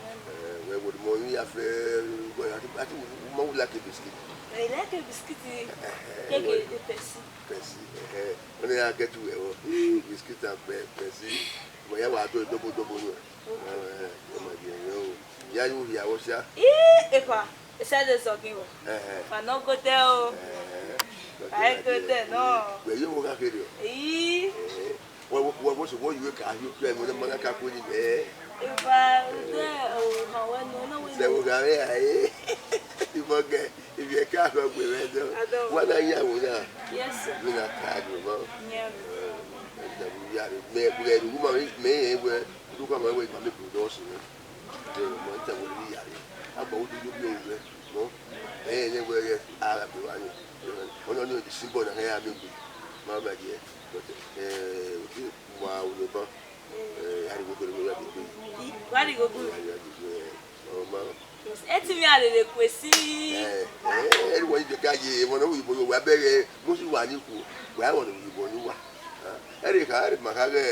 Eh, wẹ wo mọ, emwi ya fẹ, wẹ, a ti, a ti, u ma wu like biscuit. I like biscuit. Keke, Pepsi. Pepsi, eh, eh. Ọ na ya get you, eh, biscuit and pe-, Pepsi. Wẹ ya wa do dobo dobo nuẹn. Okay. Eh, eh, ọ ma ye, eh, o. Ya yu hia vbe ọsia. Ii, epa, esa de zọ gin wẹ. Eh, eh. Ma nọ godẹ o. Eh, eh. Ma i godẹ nọ. Wẹ yo wo gha kherriọ. Ii. Eh, wẹ, wẹ, wẹ, wẹ, so wẹ yu ka yo kẹ mo ma ka ku ni mẹ. Epa, de o ma wẹ nọ, nọ wẹ. Sẹ wo gha re ai. Imọ gẹ. Ẹ ka fẹ gbe vbe ẹdẹ. Adọ. Wa na yan wo na. Yes, sir. Mi na ka do ma. Yeah. Ẹ da bu ya re. Mẹ, mẹ ru ma, mẹ yẹn wẹ, du ka ma wẹ, ma mi bu do si. Ẹ, ma ta wo ni ya re. Agba wo du yo bi o wẹ. No. Ẹ, ẹ wẹ, ẹ, a ra gbe wa ni. Ọnọ ni the symbol na ya mi gbe. Ma ma je. But, ẹ, o ti wa wo ni ba. Ẹ, a ri wo gbe ni wa de gbe. Wa ri wo gbe. Wa ri wo gbe. Ọ ma. Ẹ ti mi a lele kue si. Ẹ, ẹ, ẹ, wẹ ivie ka ye, emọ ne oyibo yo, wa bẹghe, mo si wa ni ku, wa wẹ ne oyibo ni wa. Ẹ, ẹ rhe kha, ẹ rhe ma kha ghẹ,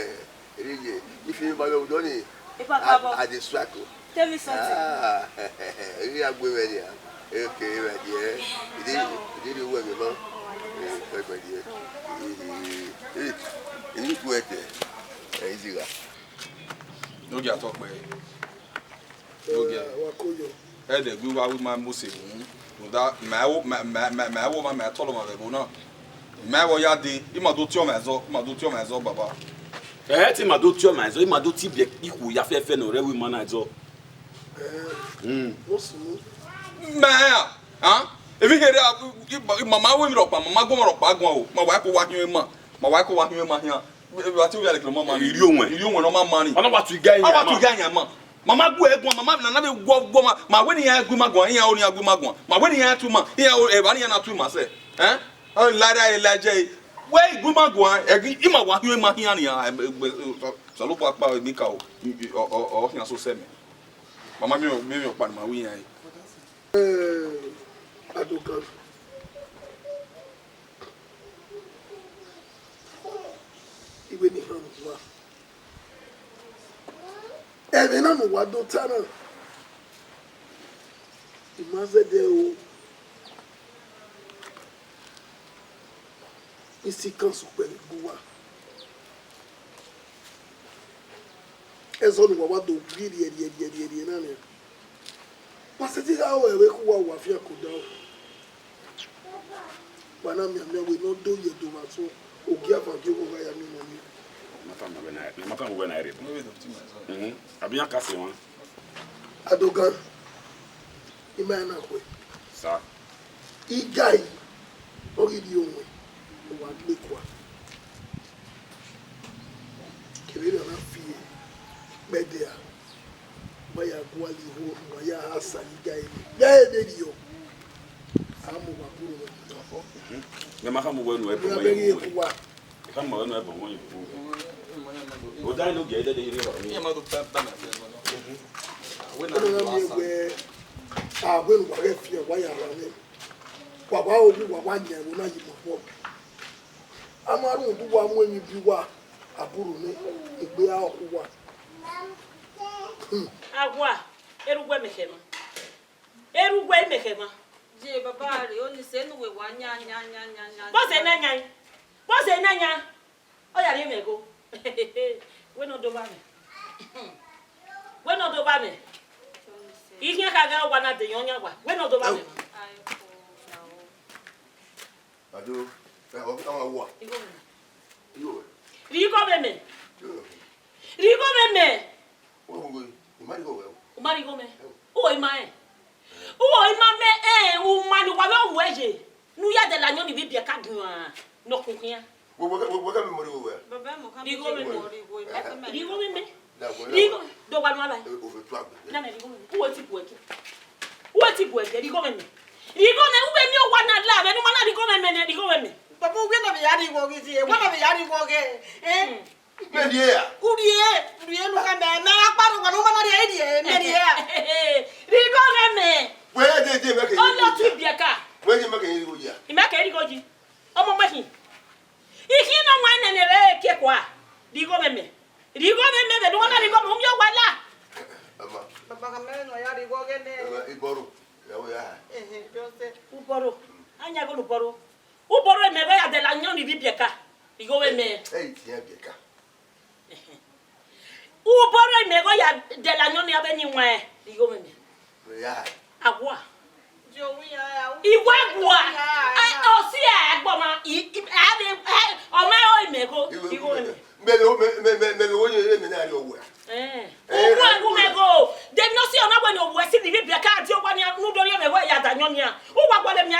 ẹ rhe ye, ifi ba yo do ni. Ipa ka bọ. A, a dey struggle. Tell me something. Ah, ẹ ghi ya gbe mwẹ nia. Okay, my dear. Ide, ide ni wẹ mi ma. Ẹ, ẹ, my dear. Ẹ, ẹ, ẹ, ni ku ẹdẹ. Ẹ, easy gha. No dia tọ kpẹ. Ogie. Wa ko yo. Ẹdẹ gbe wa wi ma Mose mu. Rhunmwuda, ma wo, ma, ma, ma, ma wo ma, ma tọlọ ma vbe ẹvbo na. Ma wo ya dee, ima do tie ọmwa ẹzọ, ima do tie ọmwa ẹzọ, baba. Ẹ te ima do tie ọmwa ẹzọ, ima do tie biẹ ikhuo ya fẹfẹ ne ọ rre ẹvbo ima na ẹzọ. Ẹ, Hmm. Mose mu. Ma ya, ha? Evi here, a, i, i, ma, ma wo emwi rhọkpa, ma, ma gu ọmwa rhọkpa guan o, ma wa ko wa hiọn ima, ma wa ko wa hiọn ima hian. Vbe a te ovbi Alẹkẹ ne ọ ma ma ni? Iri owẹn. Iri owẹn ne ọ ma ma ni. Ọ na wa tu iga iran ma. Ọ wa tu iga iran ma. Ma ma gu ẹre guan, ma ma na vbe guọ, guọ ma. Ma wẹ ne iran gu ima guan, iran ro ne iran gu ima guan. Ma wẹ ne iran tu ima, iran ro, evba ne iran na tu ima sẹ. Ẹ? Ọ la ra e la je. Wẹ i gu ima guan, ẹ ghi, ima wa hiọn ima hian nian, ẹ, ẹ, ẹ, Osanobua kpa emwi ka o, ọ, ọ, ọ, ọ khian so sẹ mẹ. Ma ma miẹn, miẹn, miẹn ọkpa ne ma ru iran re. Ẹ, Adokan. Iwe ni họn wa. Ẹmwẹ na ne uwa do ta na, I ma zẹdẹ ro, I si kan sẹ ukpẹ vbe egbe uwa. Ẹzọ ne uwa wa do ghi rhie rhie rhie rhie rhie na nian. Wa sẹtin gha ru ẹvbo khu uwa, uwa fian ke odaro. Wa na mianmian wẹ ne ọ do ye do vbe aso, ogie avan gie oghogha ya miẹn ọmọ miẹn. Mẹ ma tama wẹ na, mẹ ma tama wẹ na rre. Mhm. Abi iran ka sẹ emwa. Adogan, I ma na khuẹ. Sa. Iga ẹre, ọ ghi rhie owẹn, uwa gbe kua. Kevbe erriọ na fi ikpẹdẹ ra, wa ya gualọ igho, wa ya ha sa ye iga ẹre. Iga ẹre vberriọ, a mu uwa bun unu. Mẹ ma khama uwẹ nu ẹbọ. Mẹ ma bẹghe ye kua. Khama uwẹ nu ẹbọ wọn yi. Oda inu giẹ dẹdẹ yi rre. Ọnọ na miẹn wẹ, a wẹ ne uwa ghẹ fian, wa ya ra mwẹ. Wa wa oghu, wa wa yan ẹvbo na ye ima obọ. A ma rhunmwuda uwa mu emwi biẹ uwa, aburro nẹ, egbe ra ọ khu uwa. Hmm. Awa, erha uwẹ mẹ khẹ mwa. Erha uwẹ mẹ khẹ mwa. Ye baba rẹ, oni sẹ ne uwẹ wa yan, yan, yan, yan, yan. Bọzẹ ne a yan? Bọzẹ ne a yan? Ọ ya rhie mwẹ gho. Wẹ ne ọ do vba mẹ. Wẹ ne ọ do vba mẹ. I khian kha gha wa na de yan yan wa. Wẹ ne ọ do vba mẹ. Ado, ẹ, ọ, ọ wa wa. Igho mẹ. Igho mẹ. Rhie igho vbe mẹ. Yo. Rhie igho vbe mẹ. Wa mu igho, I ma rhie igho vbe o. U ma rhie igho mẹ. Yo. U ro ima rẹn. U ro ima mẹ, ẹ, u ma ne uwa vbe ọ wẹ ye. Ne u ya dẹ la ayọn ni vbe ibiẹka guan ne ọ khu khian. Wẹ, wẹ, wẹ, wẹ ka mẹ mọ rhie igho vbe a? Baba, mo ka Rhie igho mẹ. Mọ rhie igho, ẹ, ẹ, ẹ. Rhie igho mẹ. Da wẹ, da wẹ. Rhie igho, do wa nu ala. Ẹ, o fẹ tu agbe. Na mẹ rhie igho mẹ. U ro ti gu ẹre. U ro ti gu ẹre, rhie igho mẹ mẹ. Rhie igho mẹ, u vbe miẹn owa na la, vbe ne u ma na rhie igho mẹ mẹ nẹ, rhie igho mẹ mẹ. Baba, uwẹ na vbe ya rhie igho ghi tie, wẹ na vbe ya rhie igho ghe, ẹ? Hmm. Mẹ rhie ra? U rhie, rhie nu kha mẹ, mẹ a kpa rhọkpa ne u ma na rhie, rhie, mẹ rhie ra? Rhie igho mẹ mẹ. Wẹ de de mẹ ke. Ọ lọ tu ibiẹka. Wẹ de mẹ ke rhie igho ya. I mẹ ke rhie igho yi. Ọmọ mẹ khin. I khian ne ọ wan nene vbe ke kua. Rhie igho mẹ mẹ. Rhie igho mẹ mẹ, vbe ne u ma na rhie igho mẹ, u miẹn owa la. Ama. Baba, ka mẹ ne ọ ya rhie igho ghe nẹ. Ama, ibọrọ. Ya wẹ ya. Ehe, just say. Ubọrọ. A yan igho ne ubọrọ. Ubọrọ mẹ vbe ya dẹ la ayọn ni vbe ibiẹka. Igho mẹ mẹ. Ẹ, ẹ, i tian ibiẹka. Ubọrọ mẹ vbe ya dẹ la ayọn ni avbe ni wan. Igho mẹ mẹ. Wẹ ya. Awa. Di owu ya, ya, u Iwe gua. Ya, ya. Ẹ, ọ si ẹ gbọ ma. I, i, a de, ẹ, ọ ma ro mẹ gho. Igho, igho mẹ mẹ. Mẹ, mẹ, mẹ, mẹ, mẹ, mẹ, wo ye, mẹ na rhie owa. Eh. Eh, uwa eh, ngu mẹ gho. De no si ọna wẹ ne owẹ si ni vbe ibiẹka di owa ni nu do rhie mẹ wẹ ya da ayọn nia. Uwa gua vbe mia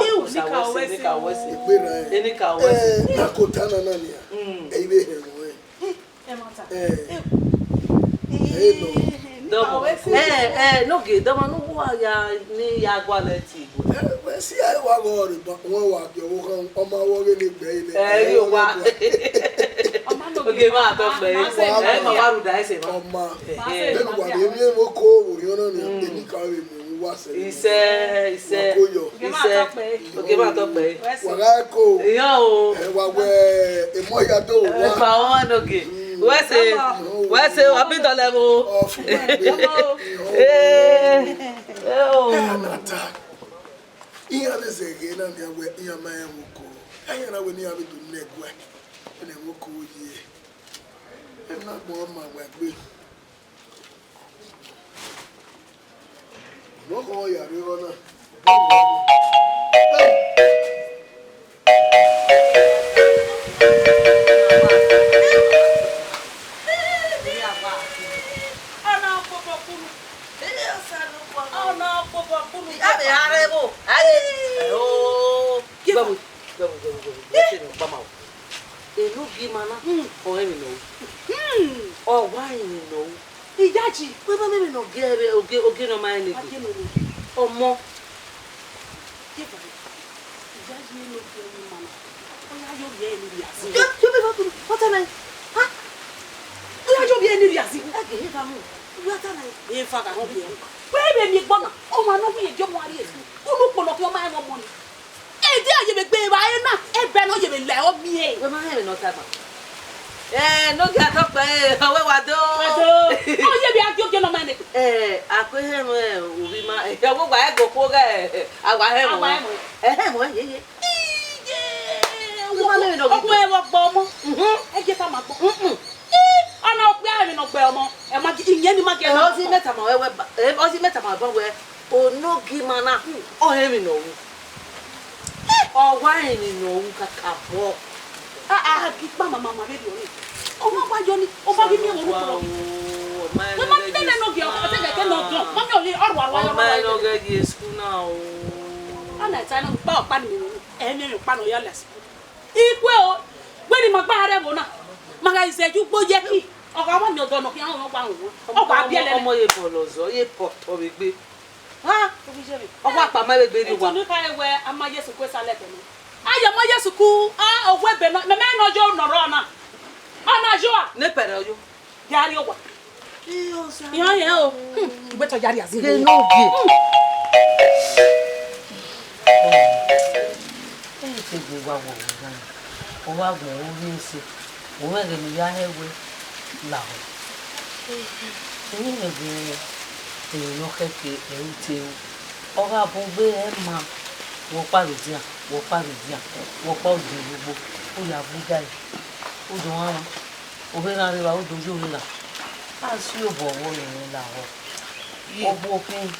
Iwu, nika wẹ se, nika wẹ se. Egbera ẹ. Enika wẹ se. Eh, na kota nana nia. Mm. Ẹ i vbe hẹ ẹmwẹ. Ẹmwata. Eh. Eh. Eh, no. Dọmọ. Nika wẹ se. Eh, eh, no ge, dọmọ, no wa ya, ni ya gualọ ẹtin. Eh, wẹ si a wa gọ re ba, wọn wa bi ọvbokhan, ọma wọ ghe ne gbe ne. Eh, yo wa. Ọma no. Oge ma tọ gbe. Eh, ma wa ruda ẹse ma. Ọma. Eh, eh. Bẹ́ẹ̀ ni wà ní ilé wọn kó òwòrán náà ni, èmi kà wé mu wá sẹ́yìn. Isẹ, isẹ. Wọn kó yọ. Isẹ. Oge ma tọ gbe. Wàrà kó. Iyọ o. Ẹ wà wẹ, èmọ ya tó wá. Ẹ fa ọmọ no ge. Wẹ se, wẹ se, wa bi dọlẹ vo. Ọfun ma gbé. Eh, eh, o. Ẹ nata. Iran vbe zẹghe na nia wẹ iran ma rẹn vbe oko. Iran na wẹ ne iran vbe do nẹguẹ, ẹnẹ vbe oko ye. Ẹna gbọn ma wẹ gbe. Ọmọ kọ ya rre igho na. Ọna kpobọ kpunu. Ọna kpobọ kpunu. Iya vbe a rre vbo? Aye. Ẹo. Gbẹvbo, gbẹvbo, gbẹvbo, gbẹvbo. Wẹ te ne ọkpa ma o. Enogie ima na, hmm, ọ rẹn emwi ne ọ ru. Hmm. Ọ wa rẹn emwi ne ọ ru. Iyayi. Wẹ ma miẹn emwi ne ọ gie ẹre, ogie, ogie ne ọ ma rẹn ne egbe. Agie ne ọ ru. Ọmọ. Iyayi, Enogie ima na. Ọ ya yo vbiẹ ne rria zin. Yo, yo, yo, yo, yo, what am I? Ha? Ọ ya yo vbiẹ ne rria zin. Ẹ gẹ, eva mu. What am I? Eva gha rhọvbiẹ. Wẹ vbe miẹn egbe na, ọmwa ne ọ wu ye gie ọmọ a rrie school. Unu kpọlọ khian ọ ma rẹn ọmọ ni. Ede a ye vbe gbe evbare na, ẹbẹ ne ọ ye vbe la ẹre ọ miẹn. Wẹ ma hẹn emwi ne ọ tagban. Ẹ, Enogie atọkpa ẹre, ọ wẹ wa do. Wa do. Ọ ye vbe a gie ogie ne ọ ma nẹ. Ẹ, a kue hẹn mwẹ ovbi ima, ẹ, ọ wẹ wa ẹgo khuo ghẹ, a wa hẹn mwẹ. A wa hẹn mwẹ. Ẹ hẹn mwẹ, ye, ye. Iye. Wẹ ma hẹn emwi ne ọ ghi. Ọkpẹn vbe ọgbọ ọmọ. Mhm. Ẹ gie tama gbọ. Mhm. Ii, ọna okpia emwi ne ọ gbe ọmọ, ẹ ma gi, iyẹn ni ma gi. Ẹ, ọ si mẹ tama wẹ, wẹ ba, ẹ, ọ si mẹ tama wẹ ba wẹ, Enogie ima na, ọ rẹn emwi ne ọ ru. Ọ wa rẹn emwi ne ọ ru kakabọ. A, a, a gi kpa mama, ma vbe rhie ọnii. Ọ ma wa yọ ni, ọ ma ghi miẹn vbe orhukpọlọ ghi. Wẹ ma tẹnẹ ne ọ gie ọkọ, ọ tẹnẹ ke ne ọ dọn, ma miẹn ọnii, ọ rua rua, ọ rua rua. Ọma ẹre ne ọ ghẹ ye school na o. A na ta nọ, kpa ọkpa ni, ẹ miẹn emwi ọkpa ne ọ ya la school. Ikue o, wẹ ne ima gba rre ẹvbo na, ma gha zẹ ye ugbo ye ẹki, ọ gha wa miẹn ọdọ ne ọ khian rọnmwẹ ọgua rọnmwẹ, ọ gha biẹlẹ nẹ. Ọmọ ye bọlọ zọ, ye pọtọ vbe egbe. Ha? Ọ wa kpa ma vbe egbe rrie owa. Eto ne kha wẹ a ma Jesu ku esalẹ ẹbẹ nẹ. A ya ma Jesu ku, a, owa ebe nọ, mẹ, mẹ nọ yo nọ rọ na. Ọ na yo a? Ne pẹrẹ ọ yo. Ya rrie owa. Iran yẹn o. Hmm, I wẹ te ọ ya rria zin. Enogie. Hmm. Ẹ te gbe wa wọ vbe ghan. Ọ wa gbẹn vbe ovbi ese. Wẹ ghẹ ne I ya hẹ wẹ lahọ. Emwi ne gbe emwi ne ọ khẹke ẹre u te ru. Ọ gha bun gbe ẹre ma, wẹ ọkpa vbe edian, wẹ ọkpa vbe edian, wẹ ọkpa u di ugbo, u ya bu igari, u do rhanmwa. Ovbe na rre evba, u do yo vbe na. A si obọ vbọ ne imẹ lahọ. Ye. Okhuo khin.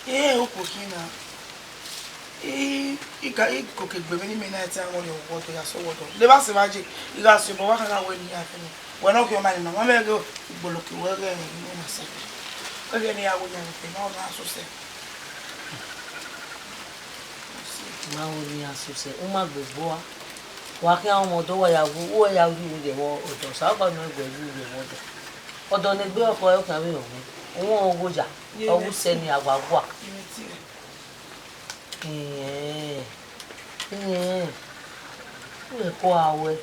Ee, okhuo khin na. I, I ka, I koko egbe vbene imẹ na te a wọrọ ọwọdọ, ya sẹ ọwọdọ. Ne evba sẹ evba je, I gha si obọ, wa khan gha wẹ ne I ya fẹnẹ. Wẹ ne ọ khian ọmwa nena, ma mẹ ghe igboloko wẹ ghẹ ne na sẹ. Wẹ ghẹ ne I ya wẹ yan vbe, ma ọ na sosẹ. Ma wẹ ne I ya sosẹ, u ma gbe gbe ua. Wa khian ọmọ ọdọ, wa ya wu, u ya wu ivbi ye ẹmwẹ ọdọ, Osanobua nọ gu ẹ wu ivbi ye ẹmwẹ ọdọ. Ọdọ ne egbe ọkọ ẹre khian vbe rọnmwẹ, u wọn ogho ya, ọ wu sẹ ne a wa gua. Irẹn, irẹn, u rẹn ko a wẹ.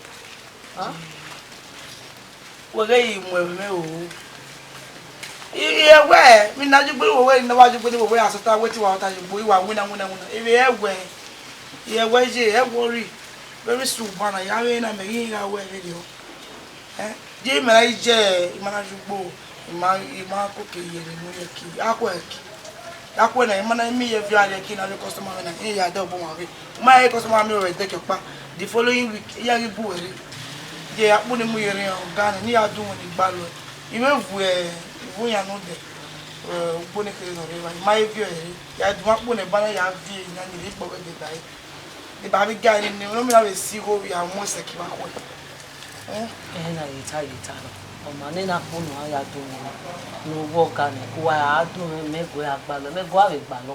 Wẹ ghẹ ghi mu ẹmwẹ o. I, I ẹwẹ, vbe na ye ugbo ni wẹ wẹ, ne wa ye ugbo ni wẹ wẹ, a sọta wẹ te wa ta ye ugbo, I wa winna, winna, winna. Ivbi ẹwẹ, I ẹwẹ ye, ẹwẹ ọrri, very soon, banna, ya vbe na mẹ ghi gha wẹ vberriọ. Eh, je mẹ na ye, I ma na ye ugbo, I ma, I ma koko ye ne mu ye ki, a khuẹ ki. A khuẹ na, I ma na miẹn ye viọ a ye ki na, vbe customer mwẹ na, I ya dẹ obọ wan vbe. U ma ye customer mwẹ vbe dẹki ọkpa, the following week, I ya ghi bu ẹre. Ye akpu ni mu ye rẹn ọga nẹ, ne I ya du wẹ ni gbalọ. I vbe vu, vu yan nodẹ, eh, ugbo ne kherhe nọ rre evba, I ma he viọ ẹre. Ya du akpu nẹ ba na ya viẹ, I na ni rhie ikpọ vbe deba ẹre. Deba vbe ga ẹre ni, ne ọ mina vbe si igho vbe a mu ẹsẹ ki vbe a khuẹ. Eh? Ẹna ye ta, ye ta nọ. Ọ ma nene akpo ne uwa ya do mwẹ na, ne uwa ọga nẹ, uwa ra do mwẹ, mẹ gu a gbalọ, mẹ gu a vbe gbalọ.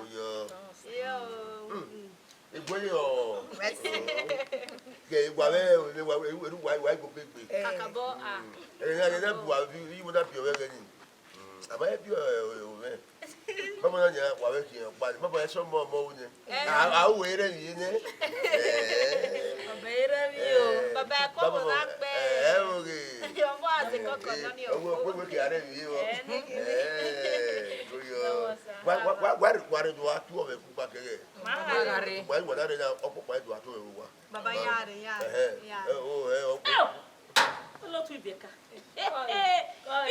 Oyo. Yo. Egbele ọ. Ke wa vbe, wa, wa, wa, wa, wa, go gbegbe. Kakabọ, ah. Ẹghẹ ne a bu a, vbe, vbe, vbe, na bi ọvbẹ ẹghẹ ni. A ma he bi, eh, eh, ovẹn. Baba na nia, wa vbe khian ọkpa ni. Baba eso mọ, mọ wu nẹ. Eh. A, a, u wẹ rẹ ni nẹ. Eh. Baba, ẹ rẹ mi o. Eh, Baba, ẹ kọ baba, na gbe. Eh, ẹ, oge. Ọmọ a se kọkọ nọ ni o. Ọmọ, ọmọ, ọmọ, ke a rẹ mi o. Eh, ni gidi. Eh, oyo. Wa, wa, wa, wa, wa rẹ do a tu ọvbẹ kugba kẹghẹ. Ma gha rre. Wa, wa na rre na, ọkpọkpa do a tu ọvbẹ kugba. Baba, ya rre, ya rre, ya rre. Eh, o, eh, o. Olotu Ibeka. Eh, eh,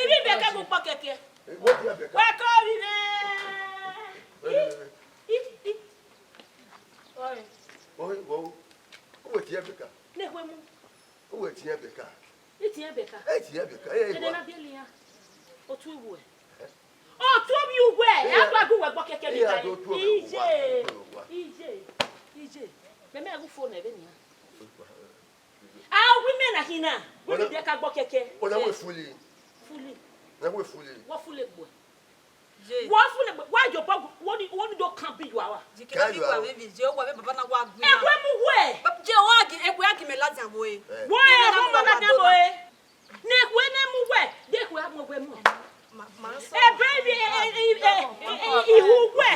ibi Ibeka gu kpọ kẹkẹ. Eh, what you Ibeka? Wa kọ ri nẹ. Eh, eh, eh. I, i, i. Oi. Oi, wo. Uwe tie Ibeka. Ne we mu. Uwe tie Ibeka. I tie Ibeka. Eh, tie Ibeka. Eh, dede wa. Na biẹ lian. Otu iwu ẹ. Otu ovbi uwẹ, ẹ gba gu wẹ gbọ kẹkẹ ni ta. Iye, iye, iye. Mẹ mẹ gu fo nẹ vbe nian. A wi mẹ na hin na, gu mi biẹ ka gbọ kẹkẹ. Ọna wẹ fuli. Fuli. Na wẹ fuli. Wọ fuli gbe. Wọ fuli gbe, wa yo bọ, wọ ni, wọ ni do kan bi yo awa. Ka yo awa. Vbe je, wa vbe baba na wa gbe. Ẹ wẹ mu wẹ. Je wa gi, ẹ wẹ a gi mẹ ladian vbe. Wọ ẹ, wọ ma ladian vbe. Ne ekhue ne mu wẹ, de ekhue a mu wẹ mọ. Ebe ihu wẹ,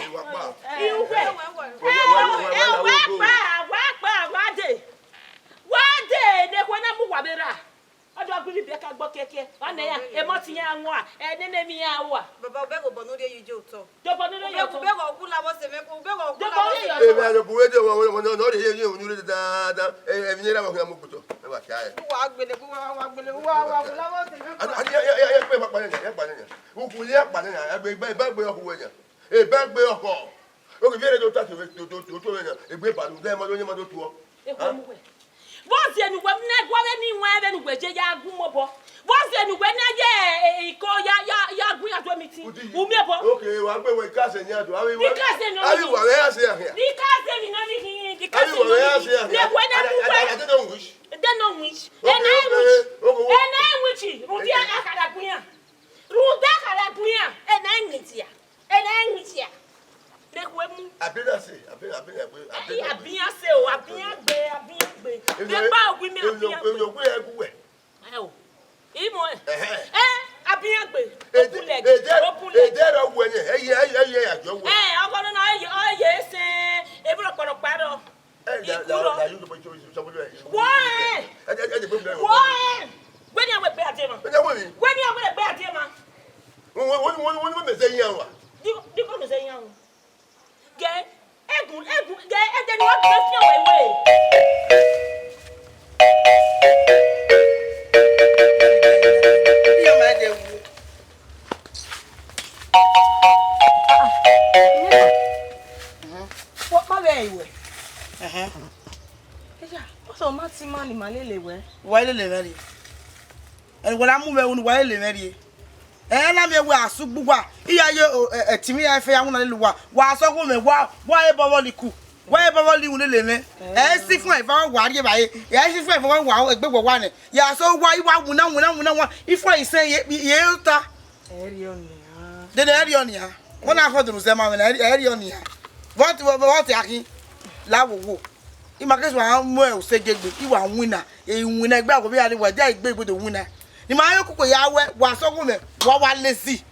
ihu wẹ. Ẹ, ẹ, wa kpa, wa kpa, wa dee. Wa dee, ne ekhue ne mu wa vbe ra. Ọ do gbe ibi ka gbọ kẹkẹ. Wa nẹ ya, emọ ti yan wa, ẹ nene mi yan wa. Baba, ubẹghe obọ ne u rhie ye iye otọ. Dobọ ne u rhie ye otọ. Ubẹghe ọgula vbọ sẹ mẹ, ubẹghe ọgula vbọ sẹ mẹ. Dobọ ne u rhie ye otọ. Ebe a lo bu we de, wọ, wọ, wọ, nọ rhie ye, unu rhie dada, ẹ, ẹ, vbe iyẹn ra wa khian mu gbe otọ. Ẹ wa khia ẹ. Wa gbele, wa, wa gbele, wa, wa gbele, wa gbele. A, a, ya, ya, ya, ya, gbe wa kpa nẹ, ya kpa nẹ. Ukhu ya kpa nẹ, ya gbe, gbe, gbe, gbe ọkhu wẹ ya. E ba gbe ọkọ. Oke, viẹ rẹ do ta to, to, to, to, to wẹ ya. Egbe ba lu, de ma do, ma do tuọ. Ekhue mu wẹ. Vbọzẹ ne uwẹ ne ẹguae vbene iwẹn vbene uwẹ je ya gu mu obọ? Vbọzẹ ne uwẹ na ye, e, e, iko ya, ya, ya gu iran do meeting? Udi. U miẹn obọ? Okay, wa gbe wẹ ika sẹ yan do. Avbe I ka sẹ nọ. Avbe ni. Wa vbe ya sẹ ya khian. I ka sẹ ni nọ ni khin, I ka sẹ nọ ni khin. Avbe wa vbe ya sẹ ya khian. Ne wẹ na gu wẹ. I don't wish. They no wish. Okay, okay, okay. Ena wish. Rhunmwuda a khara gu iran. Rhunmwuda a khara gu iran. Ena wish ya. Ena wish ya. Rhunmwuda mu. Abena se, abena, abena gbe, abena gbe. Abena se o, abena gbe, abena gbe. Ebe ba wi mi abena gbe. Ebe gbe egu wẹ. Ẹ o. Imọ ẹ. Ẹhẹn. Ẹ, abena gbe. Ede, open leg, ede, open leg. Ede rọ wẹ nẹ, ẹ yẹ, ẹ yẹ, ẹ yẹ ya jọ wẹ. Ẹ, ọgọ nọ na, ẹ yẹ, ẹ yẹ sẹ, ẹ bọrọ kpọrọ kparọ. Ẹ, ya, ya, ya, you go to somebody else. Why? Ẹ, ẹ, ẹ, ẹ, ẹ, ẹ, why? Wẹ ni a wẹ gbe a die ma. Ẹ, ẹ, wẹ mi. Wẹ ni a wẹ gbe a die ma. Wọ́n, wọ́n, wọ́n, wọ́n, wọ́n ní mẹ̀sẹ̀ yín àwọn. Di, di kọ́ mẹ̀sẹ̀ yín àwọn. Gẹ, ẹgùn, ẹgùn, gẹ, ẹdẹ ni wọ́n gbé fi ọ̀wẹ̀ wẹ̀. Iye ọmọ ẹdẹ wu. Ah, ah. Wọ́n pa bẹ́ẹ̀ ìwẹ̀. Ẹhẹn. Ẹja, ọsọ ma ti ma ni ma lele wẹ. Wa lele mwẹ rrie. Ẹni wẹ la mu mwẹ unu, wa lele mwẹ rrie. Ẹ na miẹn wẹ asugbu wa, iya ye o, ẹ, ẹtin mwẹ ya fẹ ya winna lele uwa. Wa sẹ ọghe mwẹ, wa, wa e bọvbọli ku. Wa e bọvbọli unu lele mwẹ. Ẹ si fun eva wa rrie evbare. Ẹ si fun eva wa egbe wẹ wa nẹ. Ya sẹ owa, I wa winna, winna, winna, winna. I fun isẹn ye, ye ota. Ẹ rriọ nian. Dede ẹ rriọ nian. Wẹ na khodẹ unu zẹ ma mwẹ na, ẹ rriọ nian. Vbọti, vbọti a khin. La wo wo. I ma ke sẹ wa mu use gbe, I wa winna, e winna egbe awo vbe a rre wa dia egbe egbe do winna. Ni ma yo koko ya wẹ, wa sẹ ọghe mwẹ, wa wa lazy.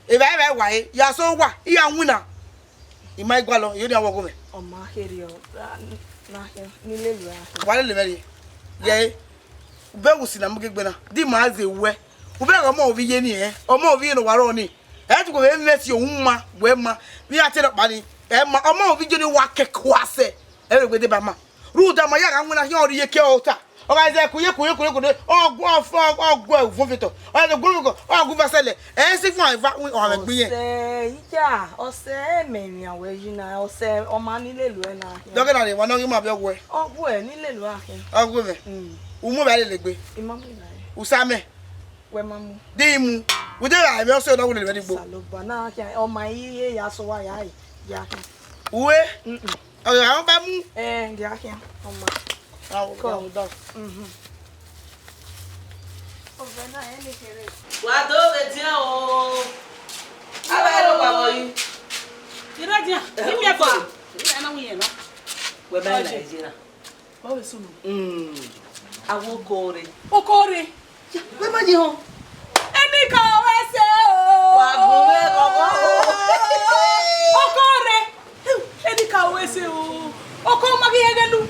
Evba evba wa re, ya sẹ owa, I ya winna. I ma i gualọ, I yo ni a wẹ ọghe mwẹ. Ọ ma kherriọ, na, na, ni lele a. Wa lele mwẹ rrie. Ye, ube wusi na mu ghe egbe na, di ma zẹ wẹ. Ube ghe ọmọ ovbi iye ni, ẹ, ọmọ ovbi iye ne ọ wa rrọọ ni. Ẹ ti khuo vbe mwẹ si ohun ma, wẹ ma. Vbe iran te nọkpa ni, ẹ ma, ọmọ ovbi iye ni wa kẹkẹ ua sẹ. Ẹ vbe gbe deba ma. Rhunmwuda ma ya gha winna khian ọ rhie eke ota. Ọ gha zẹ kuye, kuye, kuye, kuye. Ọ gu, ọ fọ, ọ gu ẹ uvun fitọ. Ọ gha zẹ gu fitọ, ọ gha gu fasẹlẹ. Ẹ si fun eva, ọ gha gbe iye. Ọsẹ, iya, ọsẹ, ẹ mẹ emwi a wẹ yi na, ọsẹ, ọ ma ni lele uẹ na khian. Dọghe na rre, wa nọ ghi ma vbe ọghuẹ. Ọghuẹ, ni lele uẹ khian. Ọghuẹ mwẹ. Mm. U mu vbe lele egbe. I ma mu vbe. U sa mẹ. Wẹ ma mu. Di mu. U de ra ẹmwẹ ọsẹ na wu lele mwẹ ni gbo. Osanobua na khian, ọ ma i ye ya sẹ owa ya re, ya khian. Uwe? Mm-mm. Ọ gha ba mu. Eh, ya khian, ọ ma. Awo, Kọ. Awo da. Mhm. Ọvẹ na, ẹ ni kherhe. Wa do vbe dian o. Aba ro wa vọ yi. Ira dian, Eh, ni mi ẹfa. Ẹ na wi yẹn na. Wẹ bẹ Ọjẹ. Na ye na. Ọ vbe sunu. Mm. Awo oko rre. Oko rre. Ya, wẹ ma ye họn. Eni ka wẹ sẹ o. Wa gun vbe ghọghọ o. Oko rre. Eni ka wẹ sẹ o. Oko ma ghi ẹghẹ lu.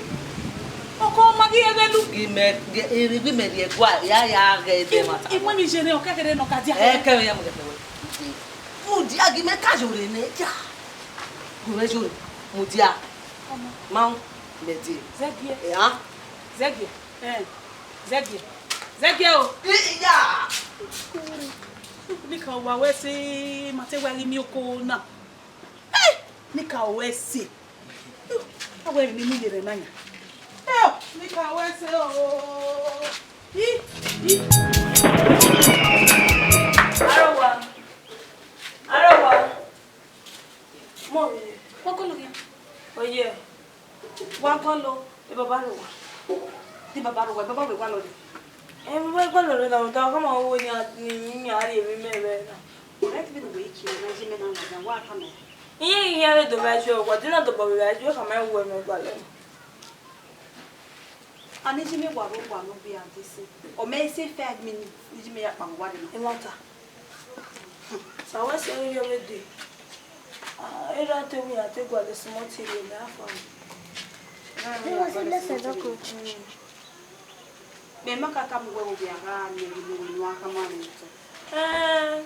Oko ma ghi ẹghẹ lu. Gi mẹ, gi, eri gi mẹ rhie gua, ya, ya ghẹ ebe I, mata. I mu mi jere, ọ kẹkẹrẹ nọ ka dia. Ẹ, kẹrẹ ya mu kẹkẹrẹ. Mudia gi mẹ ka yore nẹ, ya. Gu mẹ yore. Mudia. Ọmọ. Ma hu, mẹ die. Zẹgiẹ. Ya. Zẹgiẹ. Eh. Zẹgiẹ. Zẹgiẹ o. Iya. Ni ka wa wẹ sẹ ma te wẹ ghi miẹn oko na. Eh! Ni ka wẹ sẹ. A wẹ emwi ne I mu yerre na yan. Eh! Ni ka wẹ sẹ o. I, i. Arowa. Arowa. Mọ vbe. Kọkọ lọ yan. Oye. Wa gualọ, e baba rre owa. Di baba rre owa, e baba wẹ gualọ rre. E baba gualọ rre na, rhunmwuda ọ khama wẹ ne iran, ne iran rhie emwi mẹ vbe na. Ọrẹ te vbe ne uwẹ i kie na, je mẹ na ladian, wa khama. Iran, iran vbe do vbe ajuẹ, wa di na dobọ vbe ajuẹ, khama wẹ mẹ gualọ. Ani ji mẹ wa rre owa ne ọ gbe iran de sẹ. Ọ mẹ sẹ five minutes, ni ji mẹ ya kpao vbe owa de na. Ẹmwata. Sa wẹ sẹ erriọ vbe dee. Ah, erha te wẹ iran te gualọ small thing rhie mẹ afa. They was in the center coach. Mẹ ma ka tama uwẹ vbe ovbi a gha miẹn vbe unu wẹ ne uwa khama mwẹ otọ. Eh,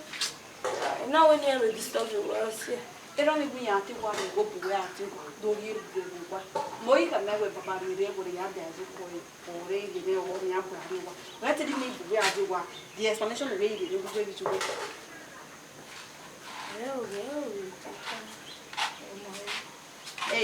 I na wẹ ne iran vbe disturb uwẹ, ọ siẹ. Erha ni wẹ iran te wa rhie igho bu uwẹ a te do rhie bu uwẹ vbe owa. Mẹ ọ ghi khama wẹ baba rhie rre ẹvbo ne ya dia ẹzọ kọ re. Ọre gele ọghọ ni a gua rre owa. Wẹ te di ne ibu wẹ a dee owa. The explanation wẹ i rere gheghe vbe iye. Ẹ o, ẹ o, ọmọ rẹ.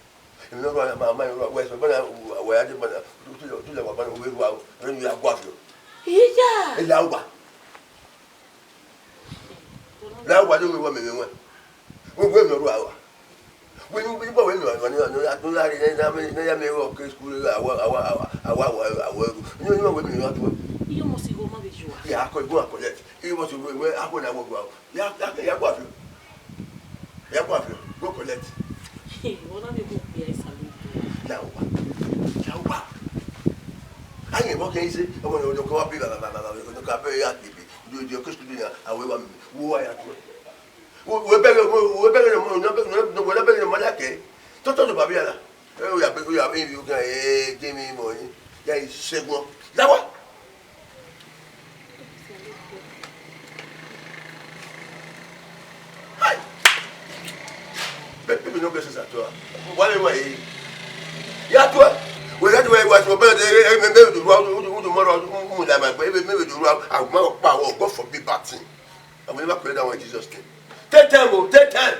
Emwi ne ọ rua na, ma, ma rua, wẹ sẹ, bana, wẹ ya dee, bana, tu, tu, tu, wa, bana, wẹ rua, wẹ ya gua fiọ. Iya. Ẹ la uwa. La uwa, de wẹ wa mẹ, mẹ wẹ. Wẹ, wẹ mẹ rua wa. Wẹ ni, wẹ ni, wẹ mẹ rua, ne ya, ne ya rre, ne ya mẹ, ne ya mẹ, wẹ ke school, awa, awa, awa, awa, awa, awa, ni, ni, wẹ mẹ rua tu. Iye ọmọ si gho ma vbe ju a. Ya, akọ, go and collect. Iye ọmọ si gho, wẹ, akọ na wọ gua. Ya, ya, ya gua fiọ. Ya gua fiọ. Go collect. Hey, ọna vbe go kpia isalute. La uwa. La uwa. Ayen mo ke ise, ọmọ ne ọdọ ko wa bi ba, ba, ba, ba, ba, ọdọ ka bẹ ya ti bi. Do, do, ke school na, awe wa mi. Wo wa ya tu. Wo, wo bẹghe, wo, wo bẹghe, wo, no, no, no, wo bẹghe, mo la ke. Toto do ba bi ala. Ẹ, o ya be, o ya be, o ya, ẹ, de mi mọ ni. Ya i sẹguọn. Dawa. Hai! People no get sense at all. Why they why? Ya tuẹ. Wẹ ya tuẹ, wẹ tuẹ, bẹẹ de, ẹ, ẹ, mẹ, mẹ do rua, udu, udu, udu, mọ rọ, umu la ma, ẹ, mẹ, mẹ do rua, a ma kpa wọ, God forbid bad thing. I will never pray that one in Jesus' name. Take time, oh, take time.